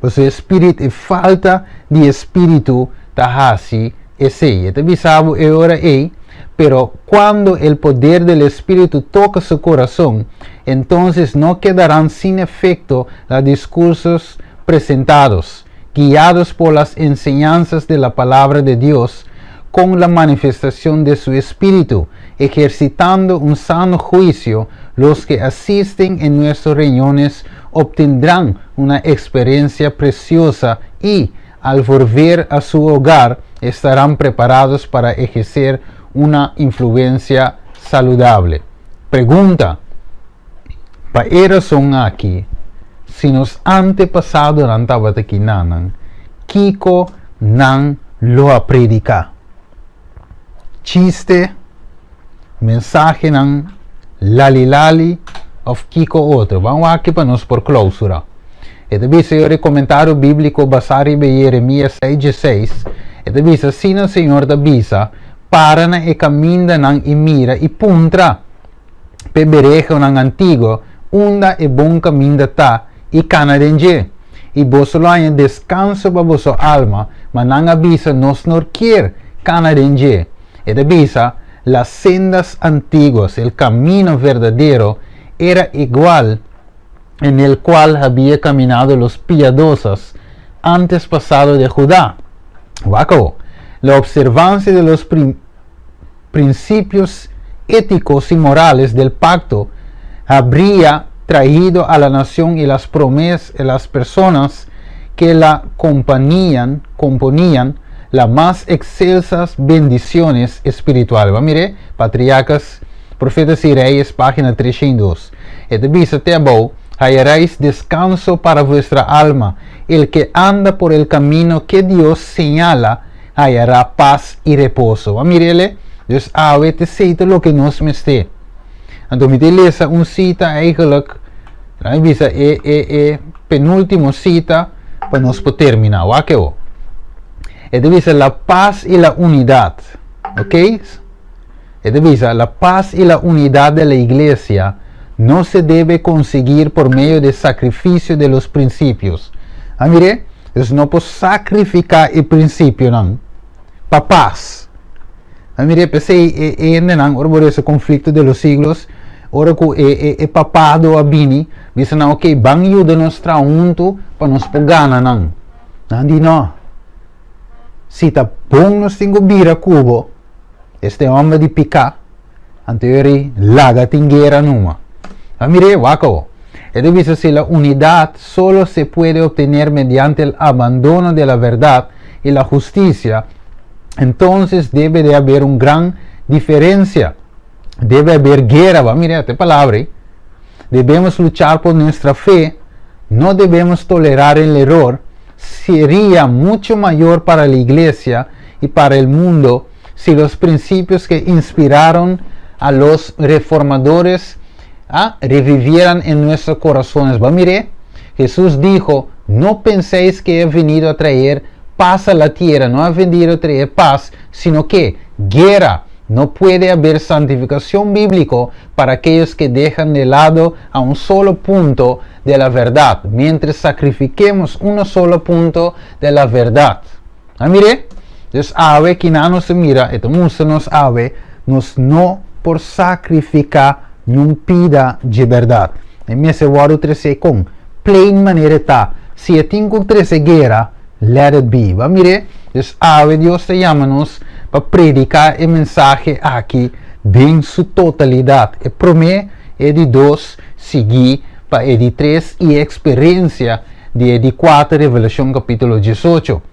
pues e spiritu, e falta di spiritu ta hasi esei. Ta bisa bo e ora ei, pero cuando el poder del Espíritu toca su corazón, entonces no quedarán sin efecto los discursos presentados, guiados por las enseñanzas de la palabra de Dios, con la manifestación de su Espíritu, ejercitando un sano juicio, los que asisten en nuestras reuniones obtendrán una experiencia preciosa y, al volver a su hogar, estarán preparados para ejercer una influencia saludable. Pregunta, pa e rason aki, si nos antepasadonan tabata akinan, kiko nan lo a prediká? Chiste, mensahenan lali lali, òf kiko otro? Ban aki pa nos por klousura. E ta bisa e komentario bíbliko basá riba Jeremias 6:6. E ta bisa, asina Señor ta bisa, para na e kamindanan i mira i puntra p'e berehanan antiguo unda e bon kaminda ta i kana den dje. I boso lo haña deskanso pa boso alma, ma nan a bisa, nos no ke kana den dje. E ta bisa, las sendas antiguas, el camino verdadero, era igual en el cual había caminado los piadosos antes pasado de Judá. Wak, la observancia de los principios éticos y morales del pacto habría traído a la nación y las promesas, las personas que la componían las más excelsas bendiciones espirituales. Ban mira, Patriarcas, Profetas y Reyes, página 302. E ta bisa te abou, hallaréis descanso para vuestra alma. El que anda por el camino que Dios señala, hallará paz y reposo. Ban mira, dus awe ta esei loke nos mester. Anto, mi ta lesa un sita eigenlijk, mi bisa e penúltimo sita pa nos por terminá. Wak. E ta bisa la paz y la unidad. Ok? E ta bisa la paz y la unidad de la iglesia no se debe conseguir por medio de sacrificio de los principios. Ah, mire, dus no por sakrifiká e prinsipionan. Pa pas. Ah, mire, p'esei e nan ora e konflikto de los siglos, ora ku e papado a bini, bisa nan, ok, ban yuda nos traha huntu pa nos por gana nan. Nan di no. Si ta bon nos tin ku bira ku bo, este hòmber di piká, anto laga tin guera numa. Ah, mire, wak. E ta bisa si la unidad solo se puede obtener mediante el abandono de la verdad y la justicia, entonces debe de haber una gran diferencia. Debe haber guerra, va, mire, esta palabra. Debemos luchar por nuestra fe, no debemos tolerar el error. Sería mucho mayor para la iglesia y para el mundo si los principios que inspiraron a los reformadores revivieran en nuestros corazones. Va, mire, Jesús dijo, no penséis que he venido a traer paz a la tierra, no he venido a traer paz, sino que guerra. No puede haber santificación bíblico para aquellos que dejan de lado a un solo punto de la verdad, mientras sacrifiquemos un solo punto de la verdad. Ah, mire, dus awe ku nos mira, e nos awe, nos no por sakrifiká niun pida di berdat. E mester wòrdu trese kon plain manera ta. Si e tin ku trese guera, let it be. Ba mire, dus awe Dios ta yama nos pa prediká e mensahe aki. Den su totalidat. E promé, e di dos, siguí pa e di tres i e eksperensia di e di kuater Revelashon kapítulo 18.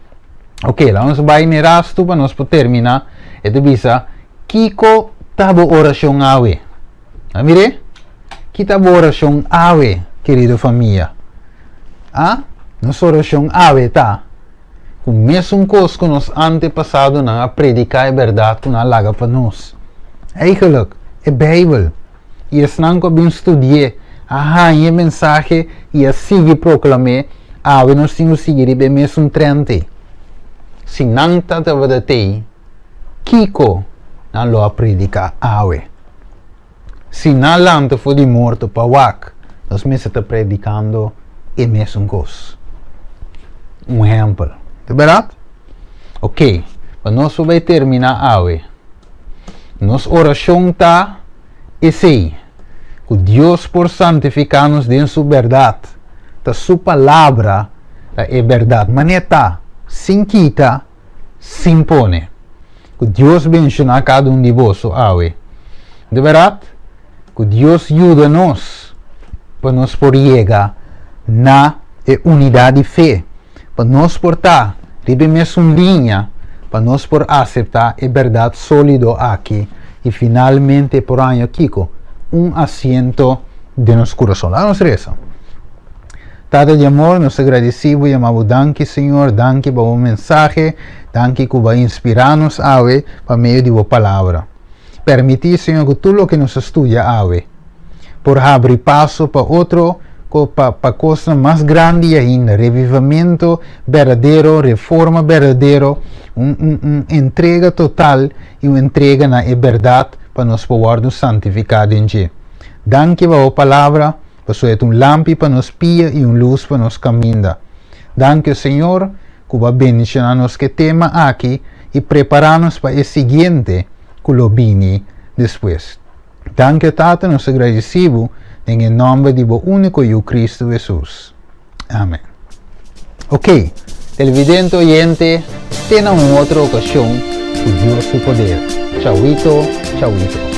Ok, laga nos bai n'e rastu pa nos por terminá. E ta bisa, Kiko ta bo orashon awe? A mir'é? Ki ta bo orashon awe, kerido famia? A? Nos orashon awe ta ku mesun kos ku nos antepasadonan a prediká e bèrdat ku nan a laga pa nos. Eigenlijk, e Beibel. I esnan ku a bin studi'é a haña e mensahe i a sigui proklam'é, awe nos tin ku sigui riba e mesun trènt ei. Si nan ta tabata t'ei, kiko nan lo a prediká awe? Si nan lanta for di morto pa wak, nos mester ta predikando e mesun kos. Un ehèmpel. Ta bèrdat? Oké, pa nos por bai terminá awe, nos orashon ta esei, ku Dios por santifiká nos den su bèrdat. Ta su Palabra ta e bèrdat. Manera ta, sin kita. sin pone. Ku Dios benshoná kada un di boso awe. De bèrdat, ku Dios yuda nos pa nos por yega na e unidat di fe, pa nos por ta riba e mesun liña, pa nos por aseptá e bèrdat sólido aki i finalmente por haña kiko? Un asiento den nos kurason. Laga nos resa. Tata di amor, nos ta gradisí bo, yama bo danki, Señor, danki pa bo mensahe, danki ku bo a inspirá nos awe pa medio di bo palabra. Permití, Señor, ku tur loke nos a studia awe por habri paso pa otro pa pa kosnan mas grandi ainda, revivamentu berdadero, reforma berdadero, un un un entrega total i un entrega na e bèrdat pa nos por wòrdu santifiká den dje. Danki pa bo palabra. Pasobra e ta un lampi pa nos pia i un lus pa nos kaminda. Danki, o Señor, ku bo a bendishoná nos ku e tema aki i prepará nos pa e siguiente ku lo bini despues. Danki, o Tata, nos ta gradisí bo den e nòmber di bo úniko Yu, Kristu Hesus. Amen. Ok, televidente oyente, te na un otro okashon ku Dios su poder. Chauito, chauito.